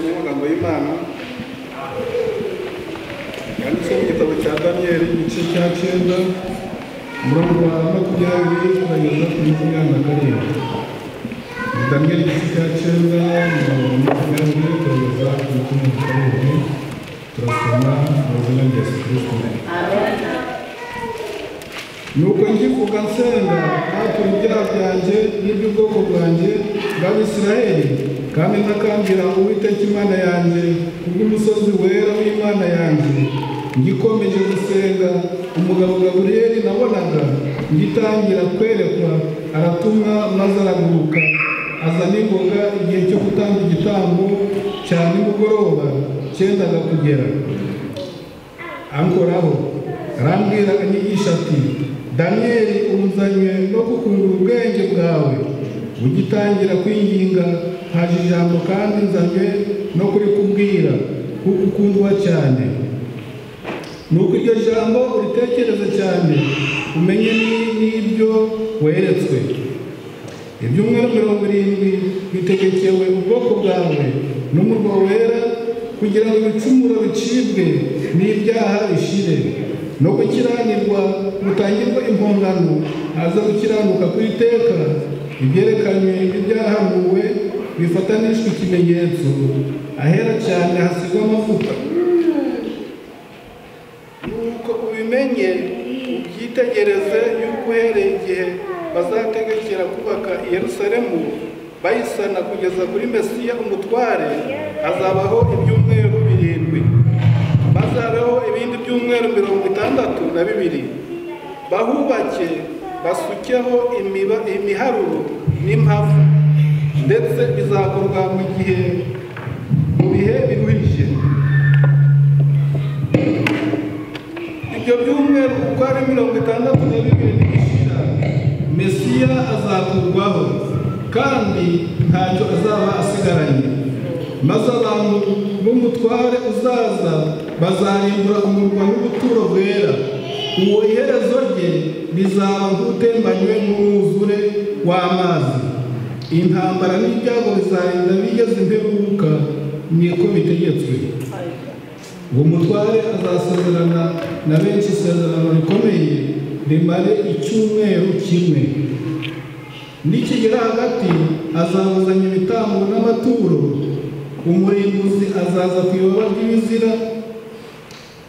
Dusome amagambo y'Imana yanditse mu gitabo cya Daniyeli igice cya 9 umurongo wa 20 kugeza kuri 27. Daniyeli igice cya 9 umurongo wa 20 kugeza kuri 27, turasoma mu izina rya Yesu Kristo. Nuko nkivuga nsenga natura ibyaha byanjye n'iby'ubwoko bwanjye bw'Abisirayeli, kandi ntakambira Uwiteka Imana yanjye kubw'umusozi wera w'Imana yanjye. Ngikomeje gusenga, umugabo Gaburiyeli nabonaga ngitangira kwerekwa aratumwa, maze araguruka aza n'ingoga igihe cyo gutanga igitambo cya nimugoroba cyendaga kugera. Ankoraho arambwira anyigisha ati: Daniyeli, unzanywe no gukungura ubwenge bwawe. Ugitangira kwinginga haje ijambo, kandi nzanywe no kurikubwira kuko ukundwa cyane. Nuko iryo jambo uritekereze cyane, umenye n'ibyo weretswe. Ibyumweru 70 bitegekewe ubwoko bwawe n'umurwa wera, kugira ngo ibicumuro bicibwe n'ibyaha bishire, no gukiranirwa gutangirwa impongano, haza gukiranuka kw'iteka. Ibyerekanywe n'ibyahanuwe bifatanishwa ikimenyetso, ahera cyane hasigwa amavuta. Nuko ubimenye ubyitegereze, yuko uhereye igihe bazategekera kubaka i Yerusalemu bayisana kugeza kuri Mesiya umutware, hazabaho ibyumweru 7, bazabeho ibindi byumweru 62. Bahubake basukeho imiharuro n'impavu, ndetse bizakorwa mu bihe biruhije. Ibyo byumweru uko ari 62 nibishira, Mesiya azakurwaho, kandi ntacyo azaba asigaranye. Maze abantu b'umutware uzaza bazarimbura umurwa n'ubuturo bwera. Uwo iherezo rye rizaba nk'utembanywe n'umwuzure w'amazi. Intambara n'ibyago bizarinda bigeze imperuka, niko bitegetswe. Uwo mutware azasezerana na benshi isezerano rikomeye rimare icyumweru kimwe. Nikigera hagati azabuzanya ibitambo n'amaturo. Umurimbuzi azaza ku ibaba ry'ibizira,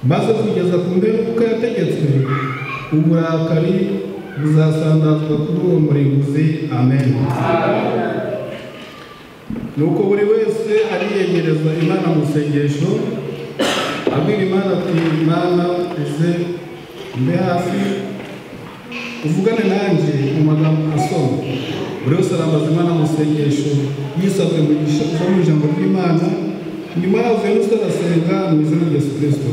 maze kugeza ku mperuka yategetswe, uburakari buzasandazwa kuri uwo murimbuzi. Amen. Nuko buri wese ariyegereza Imana mu isengesho, abwira Imana ati: Imana, uze mbe hafi, uvugane nanjye mu magambo asoma. Buri wese arambaza Imana mu isengesho, yisabwe umugisha uva mu ijambo ry'Imana. Nyuma yaho Venuste arasenga mu izina rya Yesu Kristo.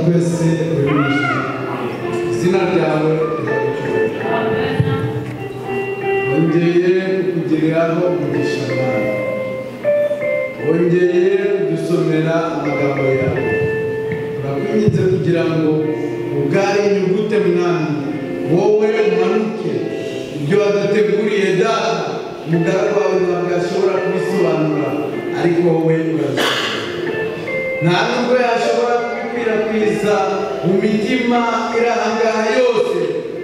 Twese izina ryawe wongeye kukugiriraho umugisha wawe, wongeye kudusomera amagambo yawe. Turakwinginze kugira ngo ubwari inyugute mwami, wowe umanuke ibyo waduteguriye Data. Umugaragu wawe ntabwo ashobora kubisobanura, ariko wowe urabisobanura. Nta nubwo yashobora kubikwirakwiza mu mitima iri ahangaha yose,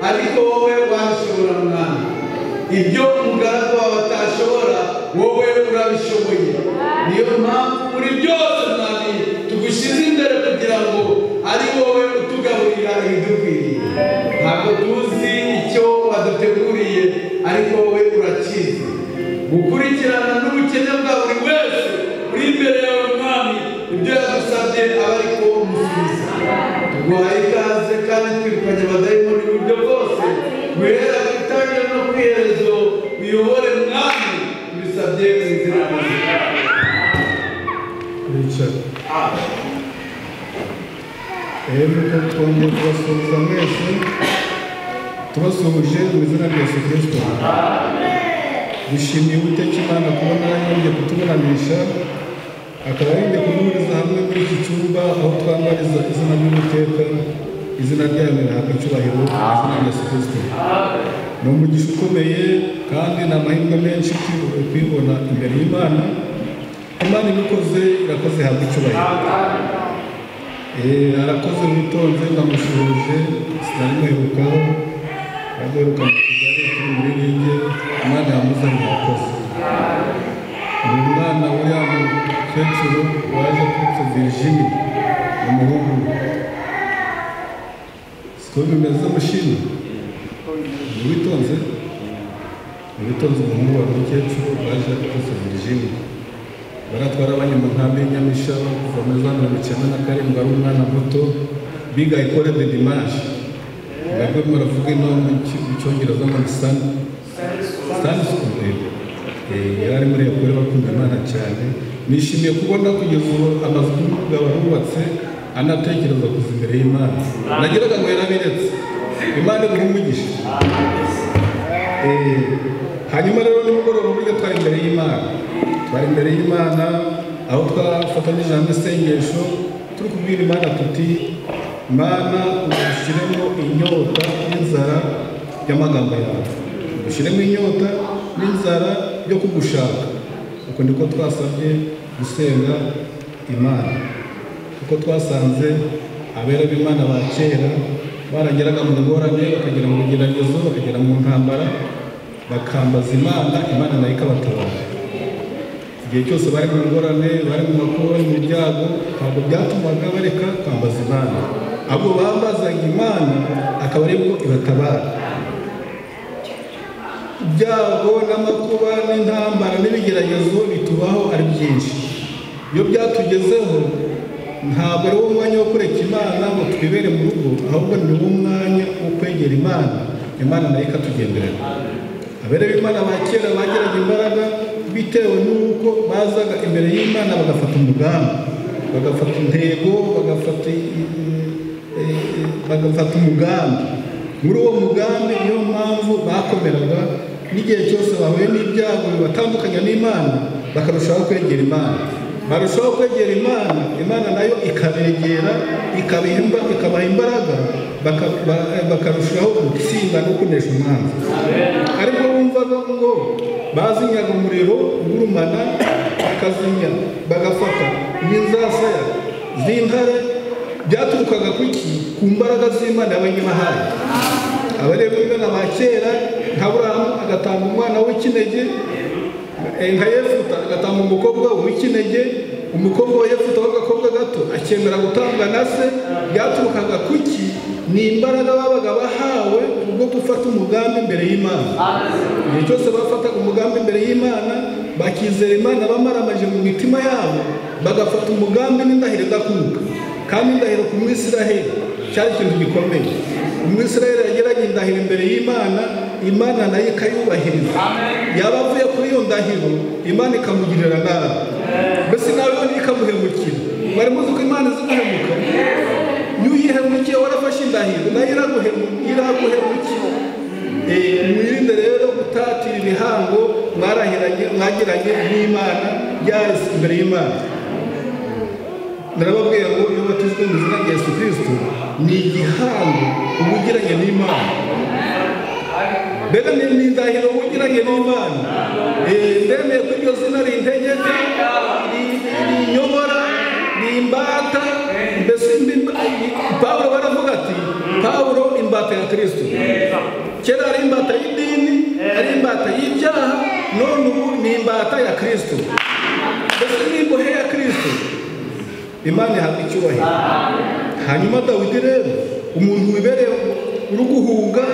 ariko wowe wabishobora mwami. Ibyo umugaragu wawe atashobora, wowe urabishoboye. Niyo mpamvu muri byose mwami tugushyize imbere kugira ngo ari utwereka ibidukwiriye. Ntabwo tuzi icyo waduteguriye, ariko wowe urakizi. Gukurikirana n'ubukene bwa buri wese uri imbere yawe Mwami, ibyo yagusabye aba ariko umusubiza. Tuguhaye ikaze kandi twirukanye abadayimoni mu buryo bwose, guhera ku itangiriro no ku iherezo, uyobore Mwami, tubisabye mu izina rya Yesu. Nuko twongeye kubasuhuza mwese, tubasuhuje mu izina rya Yesu Kristo. Dushimiye Uwiteka Imana kubona yongeye kutubonanisha, akaba yongeye kuduhuriza hamwe muri iki cyumba aho twambariza izina ry'Uwiteka, izina ryayo rihabwa icyubahiro mu izina rya Yesu Kristo. Ni umugisha ukomeye kandi ni amahirwe menshi kwibona imbere y'Imana. Imana ibikoze irakoze, ihabwa icyubahiro. Arakoze witonze, ndamushuhuje, sinari muherukaho, aduheruka mu Kigali turi muri ringe, Imana yamuzanye arakoze. Ni umwana uriya mukecuru waje kwitwa Virginie, umuhungu we. Siko bimeze mushima? Ni witonze? Ni witonze umuhungu wa mukecuru waje kwitwa Virginie. Baratwara abanye mu nkambi y'Inyamishaba kuva muri za 97 ari umwana muto, biga Ecole de Dimanche. Nabwo muravuga ino mu Cyongereza ngo ni Sunday School. Yari ari muri Ecole, bakunda Imana cyane. Nishimiye kubona kugeza ubu amazu y'umugabo arubatse, anatekereza kuza imbere y'Imana. Nagiraga ngo yarabiretse. Imana iguhe umugisha. Hanyuma rero nimugoroba burya twari imbere y'Imana. Twari imbere y'Imana aho twafatanyije hamwe isengesho, turi kubwira Imana tuti: Mana, udushyiremo inyota n'inzara y'amagambo yawe, udushyiremo inyota n'inzara yo kugushaka. Uko niko twasabye gusenga Imana, kuko twasanze abera b'Imana ba kera barageraga mu ngorane, bakagera mu bigeragezo, bakagera mu ntambara, bakambaza Imana, Imana nayo ikabatabara. Igihe cyose bari mu ngorane, bari mu makuba, bari mu byago, ntabwo byatumaga bareka kwambaza Imana. Abo bambazaga Imana akaba aribwo ibatabara. Ibyago n'amakuba n'intambara n'ibigeragezo bitubaho ari byinshi. Iyo byatugezeho ntabwo ari wo mwanya wo kureka Imana ngo twibere mu rugo, ahubwo ni wo mwanya wo kwegera Imana, Imana nayo ikatugenderera. Abera b'Imana ba kera bagiraga imbaraga bitewe n'uko bazaga imbere y'Imana bagafata umugambi, bagafata intego, bagafata umugambi. Muri uwo mugambi niyo mpamvu bakomeraga n'igihe cyose bahuye n'ibyago bibatandukanya n'Imana, bakarushaho kwegera Imana. Barushaho kwegera Imana, Imana nayo ikabegera, ikabaha imbaraga, bakarushaho gutsinda no kunesha umwanzi. Ariko bumvaga ngo bazinyaga umuriro ugurumana, bakazinya, bagafata n'inzasaya z'intare, byaturukaga kuki? Ku mbaraga z'Imana yabahaye. Abareba Imana ba kera, nka Aburahamu agatanga umwana w'ikinege, nka Yefuta agatanga umukobwa w'ikinege, umukobwa wa Yefuta w'agakobwa gato akemera gutanga na se, byaturukaga kuki? Ni imbaraga babaga bahawe ubwo gufata umugambi imbere y'Imana. Igihe cyose bafataga umugambi imbere y'Imana, bakizera Imana bamaramaje mu mitima yabo, bagafata umugambi n'indahiro idakuka. Kandi indahiro ku Mwisiraheli cyari ikintu gikomeye. Umwisiraheli yageraga indahiro imbere y'Imana, Imana nayo ikayubahiriza. Yaba avuye kuri iyo ndahiro, Imana ikamugirira nabi, mbese nawe ikamuhemukira. Mwari muzi ko Imana izi guhemuka? Iyo uyihemukiye warafashe indahiro, nayo iraguhemukira. Mwirinde rero gutatira ibihango mwarahiranye, mwagiranye n'Imana, byahise imbere y'Imana. Narababwiye ngo iyo batizwe mu izina rya Yesu Kristo ni igihango uba ugiranye n'Imana. Mbega ni indahiro uba ugiranye n'Imana. Ndemeye ko iryo zina rintegeka, rinyobora, rimbata. Mbese Pawulo baravuga ati Pawulo imbata ya Kristo. Kera ari imbata y'idini, ari imbata y'ibyaha, none ubu ni imbata ya Kristo. Mbese ni imbohe ya Kristo. Imana ihabwa icyubahiro. Hanyuma Dawidi rero Umuntu wibereye uri guhunga,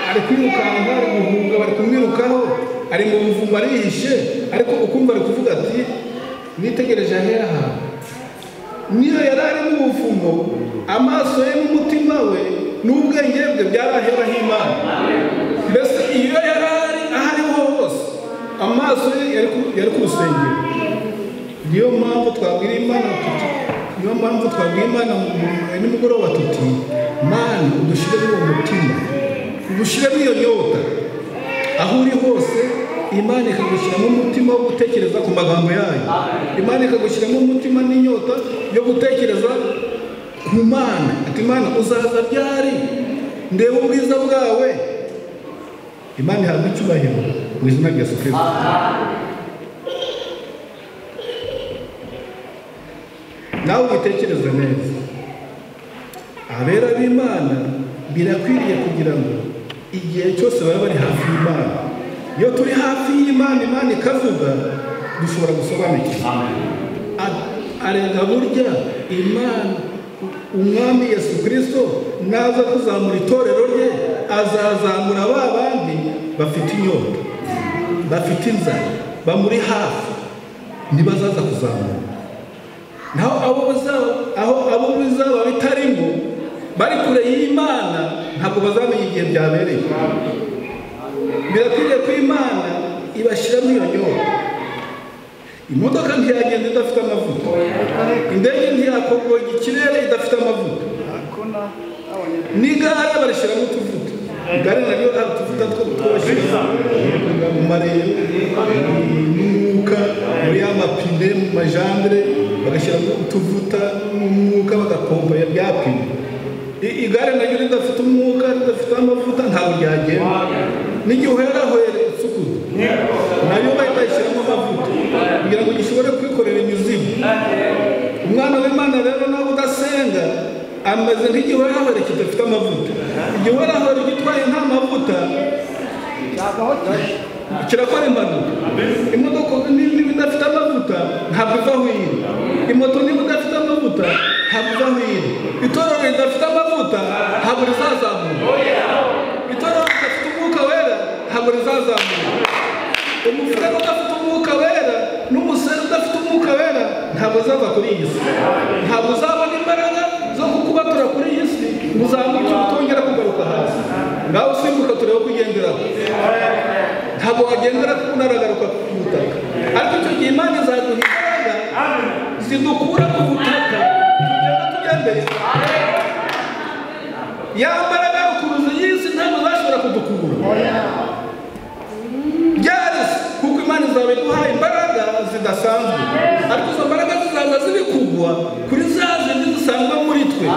ari kwirukanka, ari guhunga, bari kumwirukaho, ari mu buvumo arihishe, ariko ukumva ari kuvuga ati nitegereje ahera hantu. Niyo yari ari mu buvumo, amaso ye n'umutima we n'ubwenge bwe byari ahera h'Imana. Mbese iyo yari ari aho ariho hose, amaso ye yari ku rusengero. Niyo mpamvu twabwira Imana tuti, niyo mpamvu twabwira Imana nimugoroba tuti, Mana udushyiremo uwo mutima, udushyiremo iyo nyota. Aho uri hose Imana ikagushyiramo umutima wo gutekereza ku magambo yayo. Imana ikagushyiramo umutima n'inyota yo gutekereza ku Mana. Ati Mana uzaza ryari ndebe ubwiza bwawe. Imana ihabwa icyubahiro mu izina rya Yesu Kristo. Nawe ubitekereze neza. Abera b'Imana birakwiriye kugira ngo igihe cyose baba bari hafi y'Imana. Iyo turi hafi y'Imana, Imana ikavuga, dushobora gusobanukirwa. Arega burya Imana, Umwami Yesu Kristo naza kuzamura itorero rye, azazamura ba bandi bafite inyota, bafite inzara, bamuri hafi, nibazaza kuzamura. Naho abo bizaba bitarimo, bari kure y'Imana, ntabwo bazamenya igihe byabereye. Birakwiriye ko Imana ibashyiramo iyo nyota. Imodoka ntiyagenda idafite amavuta, indege ntiyakogoga ikirere idafite amavuta, n'igare barishyiramo utuvuta. Igare naryo hari utuvuta two bashyira mu mareyo n'umwuka, muri ya mapine, mu majandere, bagashyiramo utuvuta n'umwuka, bagapompa ya pine. Igare naryo ridafite umwuka, ridafite amavuta, ntabwo ryagenda. N'igihe uherahwere isukuta nayo bayishyiramo amavuta kugira ngo gishobore kwikorera imizigo. Umwana w'Imana rero nawe udasenga ameze nk'igihorahore kidafite amavuta. Igihorahore gitwaye nta mavuta kirakora impanuka. Imodoka niba idafite amavuta ntabwo iva aho iri. Imoto niba idafite amavuta ntabwo iva aho iri. Itorero ridafite amavuta ntabwo rizazamuka. Itorero ridafite umwuka wera ntabwo rizazamuka. Umufurere udafite umwuka wera n'umusore udafite umwuka wera ntabwo azava kuri iyi si. Ntabwo uzabona imbaraga zo kukubatura kuri iyi si ngo uzamuke utongera kugaruka hasi. Ngaho usimbuka turebe ko ugenderaho. Ntabwo wagendera kuko unaragaruka ku butaka. Ariko icyo gihe Imana izaduha imbaraga zidukura ku butaka tugenda tujya mbere. Ya mbaraga rukuruzi y'isi ntabwo zashobora kudukura. Byarese kuko Imana izaba iduhaye imbaraga zidasanzwe. Ariko izo mbaraga zizaza ziri kugwa kuri za zindi zisanzwe muri twe.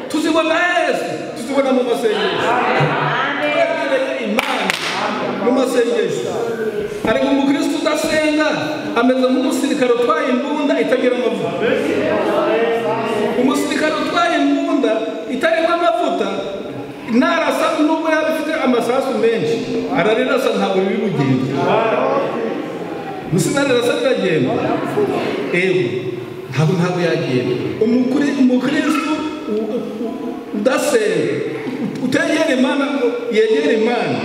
Tuzibona hese, tuzibona mu masengesho. Twegereye Imana mu masengesho. Ariko umukristo udasenga ameze nk'umusirikare utwaye imbunda itagira amavuta. Umusirikare utwaye imbunda itarimo amavuta narasa nubwo yaba ifite amasasu menshi, ararirasa ntabwo biri bugende. Musinararasa biragenda. Ego, ntabwo yagenda. Umukristo udasenga, utegera Imana, yegera Imana,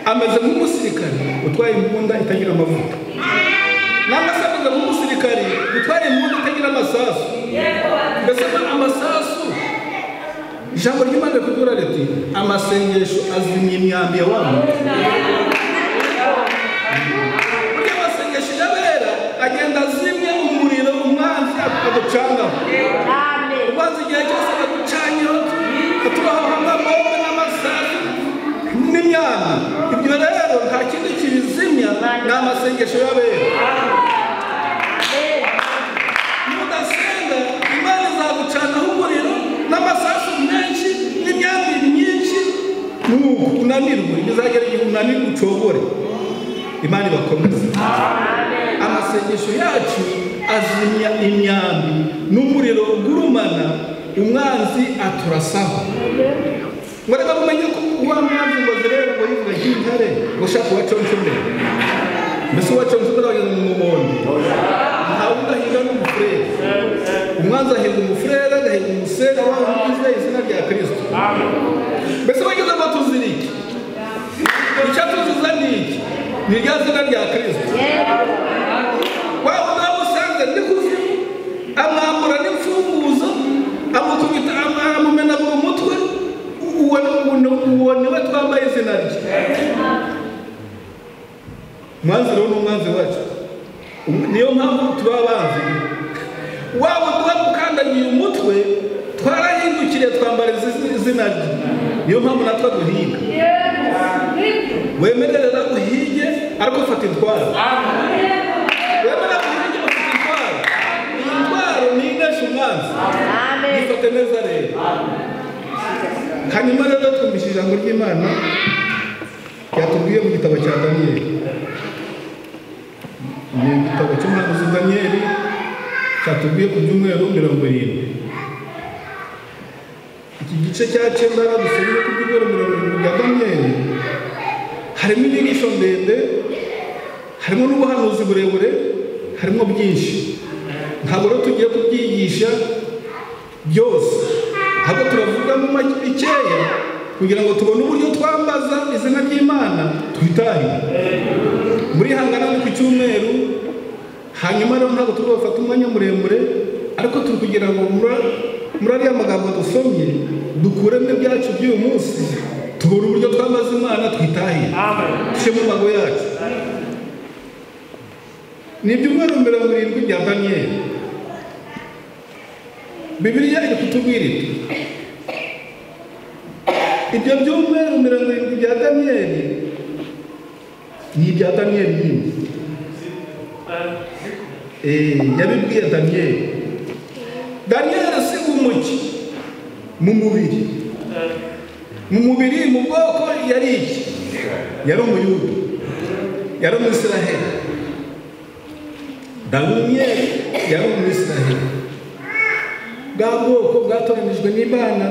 ameze nk'umusirikare utwaye imbunda itagira amavuta. Nangwa se ameze nk'umusirikare utwaye imbunda itagira amasasu. Mbese amasasu, ijambo ry'Imana rikubwira riti amasengesho azimya imyambi ya wa muntu. Burya amasengesho y'abera agenda azimya umuriro umwanzi agucangaho. Umwanzi igihe cyose agucanyeho atubaho amabombe n'amasasu n'imyambi. Ibyo rero nta kindi kibizimya ni amasengesho y'abera. Nudasenga Imana izagucanaho umuriro n'amasasu menshi n'imyambi myinshi, nuko unanirwe, bizagera igihe unanirwe ucogore. Imana ibakomeze. Amasengesho yacu azimya imyambi n'umuriro ugurumana umwanzi aturasaho. Ngo reka mumenye ko wa mwanzi ngo zirere ngo yivuga nk'intare ngo shaka uwaconshomera. Mbese uwaconshomera wageze mu mumondo. Ntawe udahiga n'umufurere. Umwanzi ahiga umufurere, agahiga umusega wa wundi izina rya Umwanzi rero ni umwanzi wacu, niyo mpamvu tuba abanzi. Waba uduha gukandagiye umutwe, twarahindukiriye twambara izina rye. Niyo mpamvu natwe duhiga. Wemerera guhige ariko fata intwaro. Wemera guhige ufite intwaro. Iyi ntwaro ni inesha umwanzi. Yifate neza rero. Hanyuma rero twumvise ijambo ry'Imana ryatubwiye mu gitabo cya Daniyeli. Ni igitabo cy'umuhanuzi Daniyeli cyatubwiye ku byumweru 70. Iki gice cya 9 dusomye ku byumweru 70 bya Daniyeli harimo inyigisho ndende, harimo n'ubuhanuzi burebure, harimo byinshi. Ntabwo rero tugiye kubyigisha byose, ahubwo turavuga mu bikeya kugira ngo tubone uburyo twambaza izina ry'Imana twitahire. Muri hangana ni ku cyumweru. Hanyuma rero ntabwo turi bafata umwanya muremure, ariko turi kugira ngo muri ariya magambo dusomye dukuremo ibyacu by'uyu munsi, tubone uburyo twambaza Imana twitahire. Dushyire mu mago yacu. Ni ibyumweru 70 bya Daniyeli. Bibiliya iri kutubwira iti ibyo byumweru 70 bya Daniyeli ni ibya Daniyeli nyine. Yabibwiye Daniyeli. Daniyeli si umuki mu mubiri. Mu mubiri, mu bwoko yari iki? Yari umuyuda, yari umwisiraheli. Daniyeli yari umwisiraheli, bwa bwoko bwatoranijwe n'Imana.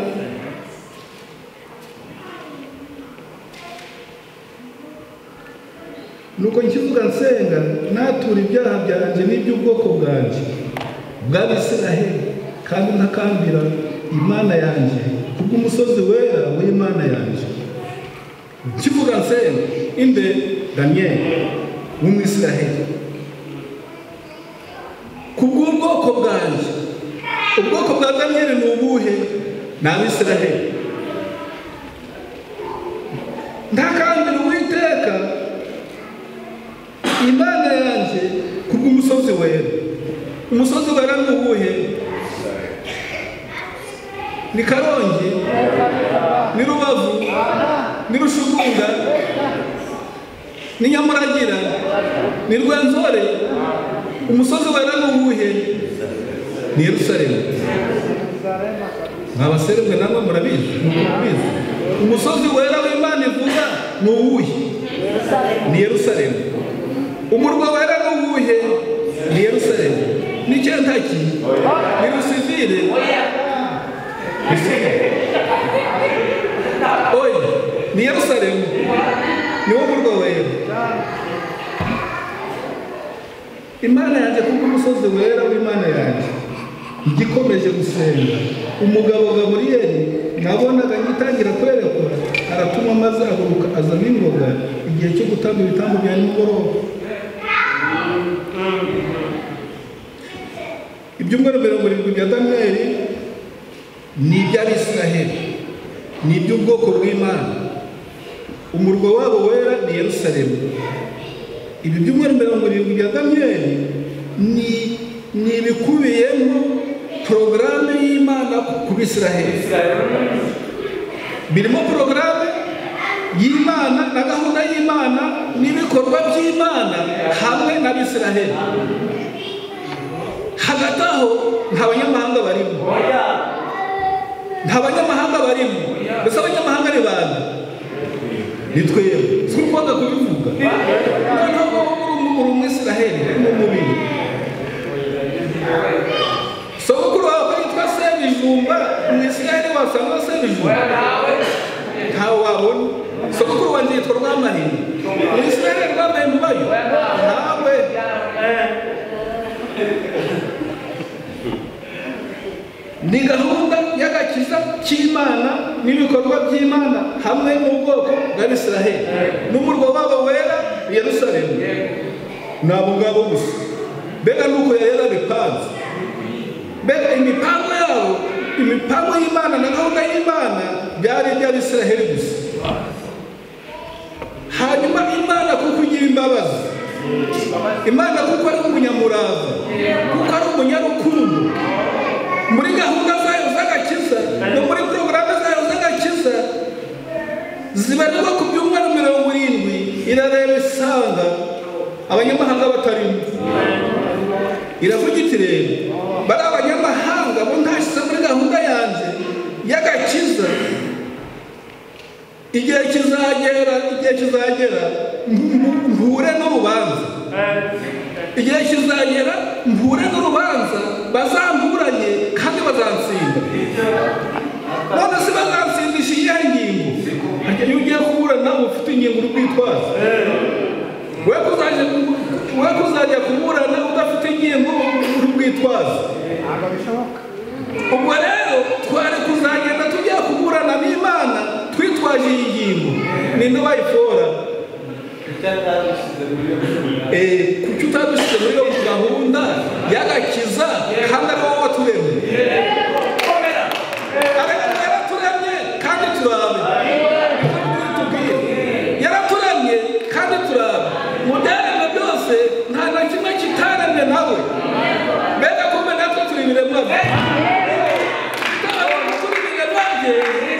Nuko nkivuga nsenga natura ibyaha byanjye n'iby'ubwoko bwanjye bw'Abisiraheli, kandi ntakambira Imana yanjye kubw'umusozi wera w'Imana yanjye. Nkivuga nsenga inde? Daniyeli w'umwisiraheli, kubw'ubwoko bwanjye. Ubwoko bwa Daniyeli ni ubuhe? Ni Abisiraheli. Ntakambira Uwiteka Imana yanjye kubw'umusozi wera. Umusozi wera ni uwuhe? Ni Karongi? Ni Rubavu? Ni Rushugunga? Ni Nyamuragira? Ni Rwenzore? Umusozi wera ni uwuhe? Ni Yerusalemu. Mwabaseremwe namwe murabizi, mubizi. Umusozi wera w'Imana ivuga ni uwuhe? Ni Yerusalemu. Umurwa wera ni uwuhe? Ni Yerusalemu. Ni Kentucky? Ni Rusivire? Oya, ni Yerusalemu. Ni wo murwa wera. Imana yanjye kuko umusozi wera w'Imana yanjye igikomeje gusenga. Umugabo Gaburiyeli nabonaga ngitangira kwerekwa, aratuma maze aguruka aza n'ingoga igihe cyo gutamba ibitambo bya nimugoroba. Ibyumweru 70 bya Daniyeli ni iby'Abisiraheli, ni iby'ubwoko bw'Imana. Umurwa wabo wera ni Yerusalemu. Ibi byumweru 70 bya Daniyeli ni ibikubiyemo porogaramu y'Imana ku Bisiraheli. Birimo porogaramu y'Imana na gahunda y'Imana n'ibikorwa by'Imana hamwe n'Abisiraheli. Hagati aho nta banyamahanga barimo. Nta banyamahanga barimo. Mbese abanyamahanga ni bande? Ni twebwe. Si ukwanga kubivuga. Noneho wowe uri umwisiraheli mu mubiri. Sogokuru wawe yitwa Sebijumba, umwisiraheli wasanga Sebijumba? Ntawe wabona. Sogokuru wanjye yitwa Rwamahina. Umwisiraheli Rwamahina ubayo? Ntawe. Ni gahunda y'agakiza cy'Imana n'ibikorwa by'Imana hamwe n'ubwoko bw'Abisiraheli n'umurwa wabo wera Yerusalemu. Ni abo ngabo gusa. Mbega nuko yari yarabipanze. Mbega imipango yabo, imipango y'Imana na gahunda y'Imana byari iby'Abisiraheli gusa. Hanyuma Imana kuko igira imbabazi Imana kuko ari umunyamurava, kuko ari umunyarukundo, muri gahunda zayo z'agakiza no muri porogaramu zayo z'agakiza zibarirwa ku byumweru 70, irareba isanga abanyamahanga batarimo. Iravuga iti rero bari abanyamahanga bo ntashyize muri gahunda yanjye y'agakiza, igihe kizagera mpure n'urubanza, igihe kizagera mpure n'urubanza, bazamburanye kandi bazansinda. None se bazansindisha iyihe ngingo? Iyo ugiye kuburana ufite ingingo uri kwitwaza. We kuzajya kuburana udafite ingingo uri kwitwaza. Ubwo rero twari kuzagenda tujya kuburana n'Imana twitwaje iyi ngingo. Ninde wayifora? Kuki utadushyize muri iyo gahunda y'agakiza kandi ari wowe waturemye? Yaraturemye kandi turabe. Yaraturemye kandi turabe. Mu byaremwe byose nta na kimwe kitaremwe nawe. Mbega kumbe natwe turi ibiremwa bye. Turi ibiremwa bye,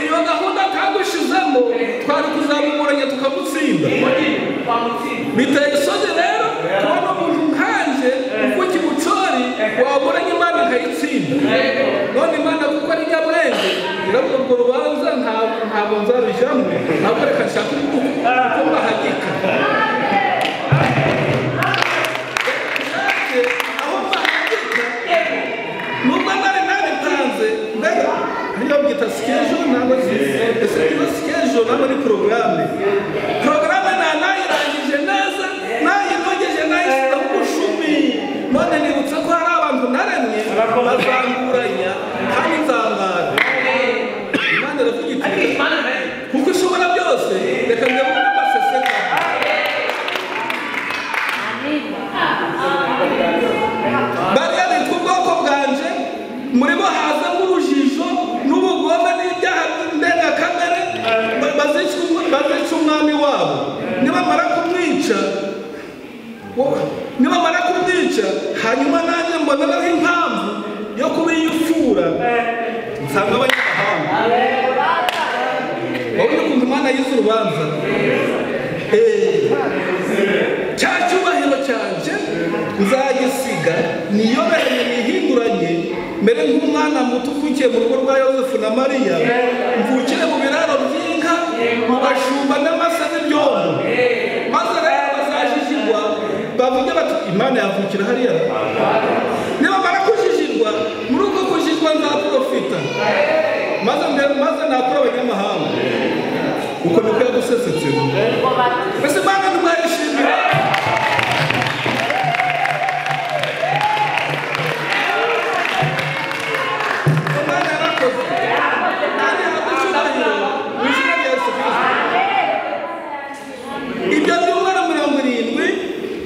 iyo gahunda atadushizemo twari kuzamuburanya tukamutsinda. Biteye isoni rero kubona umuntu nkanje uvuka i Bucori waburanye Imana ikayitsinda. None Imana kuko ari nyabwenge iravuga urwo rubanza ntabwo nzarujyamo, ntabwo reka nshake uko mbahagika. Aho mbahagika nubwo nari nabitanze, mbega hariyo byita schedule, ntabwo ese niba schedule ntabwo ni porogaramu. Porogaramu nayirangije neza, nayinogeje, nayishyizeho umushumi. None nibutse ko hari abantu naremye bazanguranya kandi nzangara. Imana iravuga iti kuko ishobora byose, reka ndebe uko baseseka. Bariya bitwa ubwoko bwanje, muri bo hazamo urujijo n'ubugome n'ibyaha ndengakamere, bazica umwami wabo. Nibamara kumwica, hanyuma nanjye mboneraho impamvu yo kubiyufura nsanga abanyamahanga. Urabona ukuntu Imana yize urubanza? Cya cyubahiro cyanjye nzagisiga, niyoberanye nihinduranye, mbere nk'umwana muto uvukiye mu rugo rwa Yosefu na Mariya, mvukire mu biraro by'inka, mu bashumba n'amase n'ibyondo. Maze rero bazajijirwa bavuge bati Imana yavukira hariya. Nibamara kujijirwa, muri uko kujijwa nzaprofita, maze nakura abanyamahanga. Uko niko yagusesetse. Mbese Imana ntimwayishimira? Imana yarakoze kandi ihabwa icyubahiro mu izina rya Yesu Kristo. Ibyo byumweru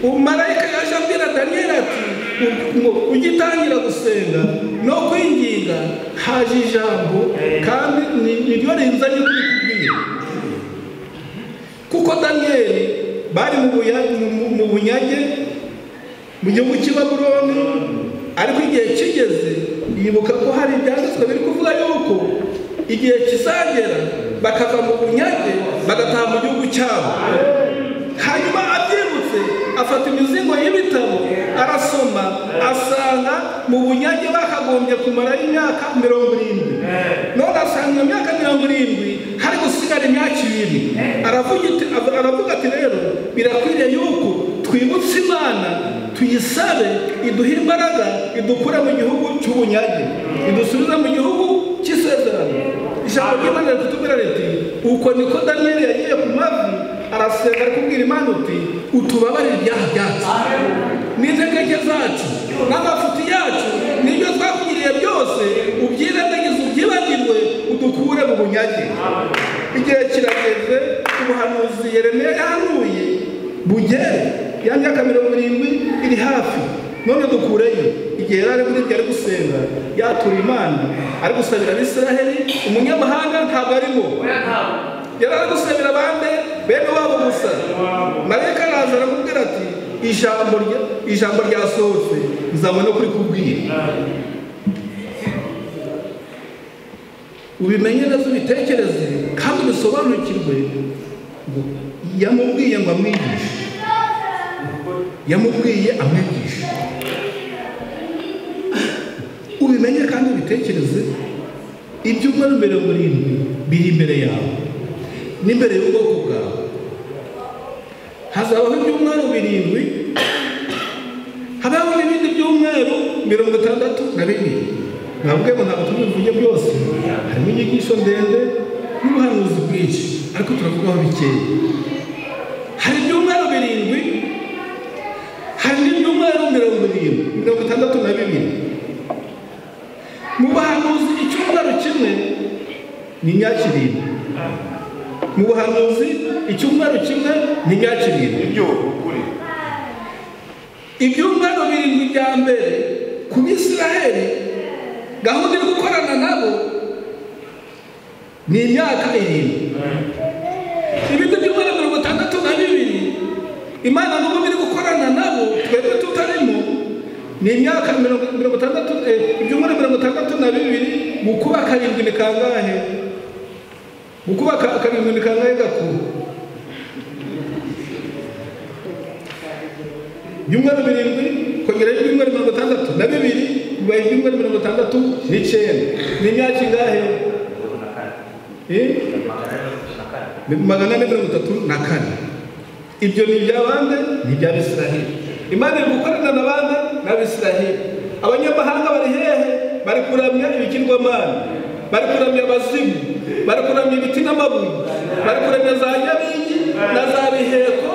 70, marayika yaje abwira Daniyeli ati ugitangira gusenga no kwinginga haje ijambo, kandi niryo rinzanye kubikubwira. Kuko Daniyeli bari mu bunyage mu gihugu cy'i Babuloni, ariko igihe kigeze yibuka ko hari ibyanditswe biri kuvuga yuko igihe kizagera bakava mu bunyage bagataha mu gihugu cyabo. Hanyuma abyibutse afata imizingo y'ibitabo arasoma, asanga mu bunyage bakagombye kumara imyaka 70. None asanga iyo myaka 70 hari gusigara imyaka 2. Aravuga ati rero birakwiriye yuko twibutse Imana, tuyisabe iduhe imbaraga, idukure mu gihugu cy'ubunyage, idusubize mu gihugu cy'isezerano. Ijambo ry'Imana riratubwira riti uko niko Daniyeli yagiye ku mavi arasenga ari kubwira Imana uti utubabarire ibyaha byacu n'intege zacu n'amafuti yacu n'ibyo twakugiriye byose, ubyirengagize ubyibagirwe, udukure mu bunyage. Igihe kirageze ubuhanuzi Yeremiya yahanuye bugere, ya myaka 70 iri hafi, none dukureyo. Igihe yari ari muri ibyo ari gusenga yatura Imana, ari gusabira Abisiraheli, umunyamahanga ntabwo arimo. Yari ari gusabira abandi bene wabo gusa. Marayika araza aramubwira ati Ijambo ryasohotse nzabona kuri kubwira. Ubimenye neza, ubitekereze kandi ubisobanukirwe. Yamubwiye ngo amwigishe, yamubwiye amwigishe. Ubimenye kandi ubitekereze. Ibyumweru 70 biri imbere yawe n'imbere y'ubwoko bwawe. Hazabaho ibyumweru 7, habaho n'ibindi byumweru 62. Nabwo ntabwo tubivuge byose, harimo inyigisho ndende n'ubuhanuzi bwinshi, ariko turavugaho bikeya. Hari ibyumweru 7, hari n'ibyumweru 70, 62. Mu buhanuzi icyumweru kimwe ni imyaka 7. Mu buhanuzi icyumweru kimwe ni imyaka 7. Ibyumweru 7 bya mbere ku Bisiraheli, gahunda yo gukorana nabo ni imyaka 7. Ibindi byumweru 62 Imana n'ubu iri gukorana nabo twebwe tutarimo, ni imyaka 60, ibyumweru 62. Gukuba 7 ni kangahe? Gukuba 7 ni kangahe gakuru? Ibyumweru 7 kongera ibyumweru 62 bibaye ibyumweru 69. Ni imyaka ingahe? 434. Ibyo ni iby'abande? Ni iby'Abisiraheli. Imana iri gukorana n'abande? N'Abisiraheli. Abanyamahanga bari hehe? Bari kuramya ibigirwamana, bari kuramya abazimu, bari kuramya ibiti n'amabuye, bari kuramya za nyabingi na za biheko,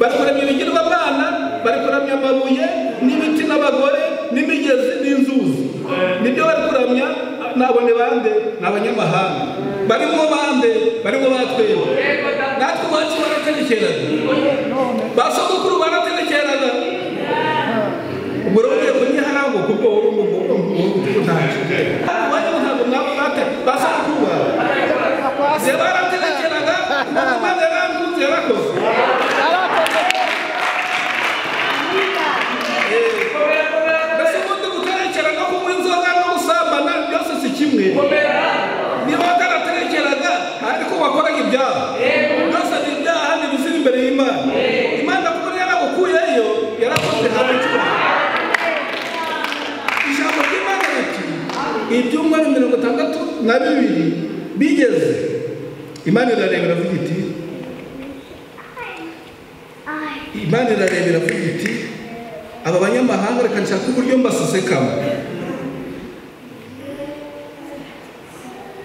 bari kuramya ibigirwamana, bari kuramya amabuye n'ibiti n'abagore n'imigezi n'inzuzi. Nibyo bari kuramya. Nabone bande? Ni abanyamahanga. Barimo bande? Barimo batwebwe. Natwe iwacu barategekeraga, ba sogokuru barategekeraga. Ubwo rero ugiye kunyiharango kuko uri umugabo ntacyo. Ntabwo mwaba bate ba sogokuru bawe barategekeraga. Imana yarankunze, yarakoze. Mbese ubundi guterekera no kunywa inzoga no gusambana byose si kimwe? Niba bataraterekeraga ariko wakoraga ibyaha, byose ni ibyaha, ni ibizira imbere y'Imana. Imana kuko yaragukuyeyo, yarakoze hamwe. Ijambo ry'Imana riti ibyumweru 62 bigeze, Imana irareba iravuga iti, Imana irareba iravuga iti, aba banyamahanga reka nshaka uburyo mbasesekamo.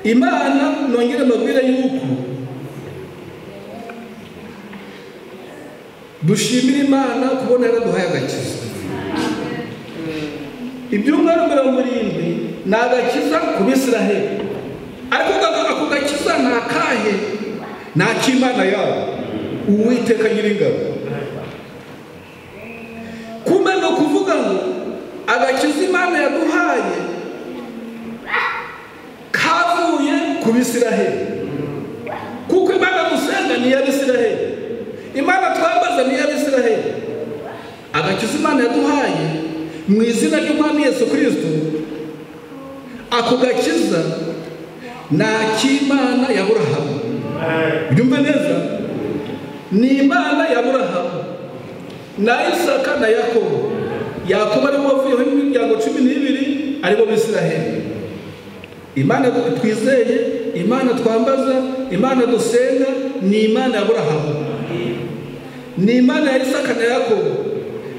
Imana nongere mbabwire yuko dushimira Imana kubona yaraduhaye agakiza. Ibyumweru 70 ni agakiza ku Bisiraheli, ariko ako gakiza ni akahe? Ni ak'Imana yabo, Uwiteka Nyiringabo. Kumbe no kuvuga ngo agakiza Imana yaduhaye kavuye ku Bisiraheli, kuko Imana dusenga ni iy'Abisiraheli, Imana twambaza ni iy'Abisiraheli. Agakiza Imana yaduhaye mu izina ry'Umwami Yesu Kristo, ako gakiza ni ak'Imana ya Aburahamu. Byumve neza, ni Imana ya Aburahamu na Isaka na Yakobo. Yakobo aribo wavuyeho imiryango 12 aribo Bisiraheli. Imana twizeye, Imana twambaza, Imana dusenga ni Imana ya Aburahamu, ni Imana ya Isaka na Yakobo,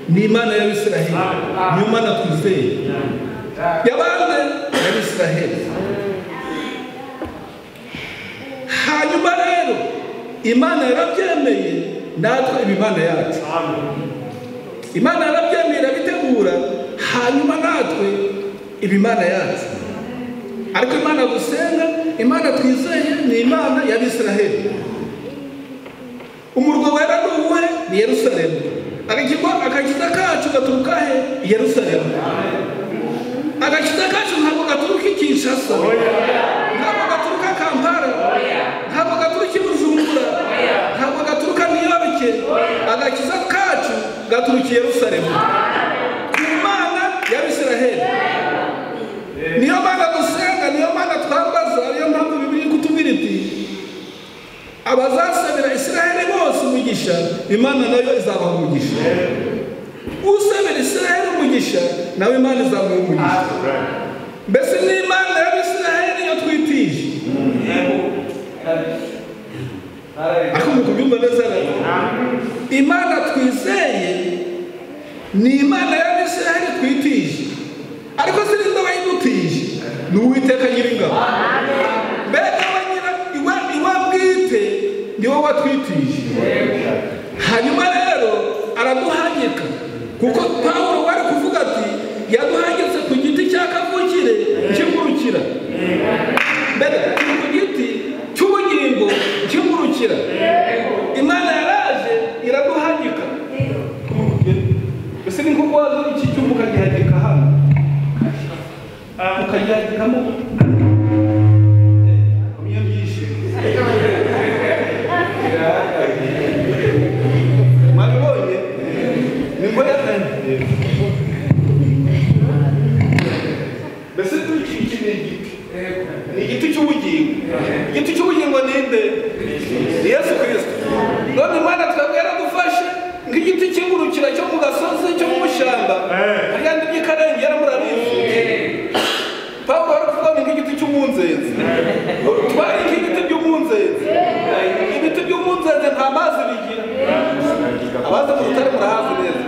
ni Imana ya Bisiraheli. Niyo Mana twizeye yabande ya Bisiraheli. Hanyuma rero Imana yarabyemeye, natwe Imana yacu. Imana yarabyemeye irabitegura, hanyuma natwe Imana yacu. Ariko Imana dusenga, Imana twizeye ni Imana ya Bisiraheli. Umurwa wera ni uwuhe? Ni Yerusalemu. Agakiza kacu gaturuka he? I Yerusalemu. Agakiza kacu ntabwo gaturuka i Kinshasa, ntabwo gaturuka Kampala, ntabwo gaturuka i Bujumbura, ntabwo gaturuka New York. Agakiza kacu gaturukiye Yerusalemu ku Mana y'Abisiraheli. Niyo Mana dusenga, niyo Mana twambaza. Niyo mpamvu Bibiliya ikutubwira iti abazasabira Isiraheli bose umugisha, Imana nayo izabaha umugisha. Usabira Isiraheli umugisha, nawe Imana izamuha umugisha. Mbese ni Imana y'Abisiraheli yo twitije. Ariko mu kubyumva neza, Imana twizeye ni Imana y'Abisiraheli twitije, ariko sininde wayidutije, ni Uwiteka Nyiringabo. Mbega iwe bwite ni wowe watwitije. Hanyuma rero araduhagika, kuko Pawulo wari kuvuga ati yaduhagitse ku giti cya kavukire cy'ingurukira. Mbega ku giti cy'ubugingo cy'ingurukira, Imana yaraje iraduhagika. Ese ni nko waza iki cyumba ukagihagika hano, ukagihagikamo mwabibonye ni ngo mbese iki ni igiti, ni igiti cy'ubugingo. Igiti cy'ubugingo ni nde? Ni Yesu Kristo. None Imana twebwe yaradufashe nk'igiti cy'ingurukira cyo mu gasozi cyo mu mushyamba, hariya ndi by'ikarengera murabizi. Pawulo ari kuvuga ni nk'igiti cy'umunzenze. Twari nk'ibiti by'umunzenze. Ibiti by'umunzenze nta mazi bigira. Abaza mu rutare murahazi neza.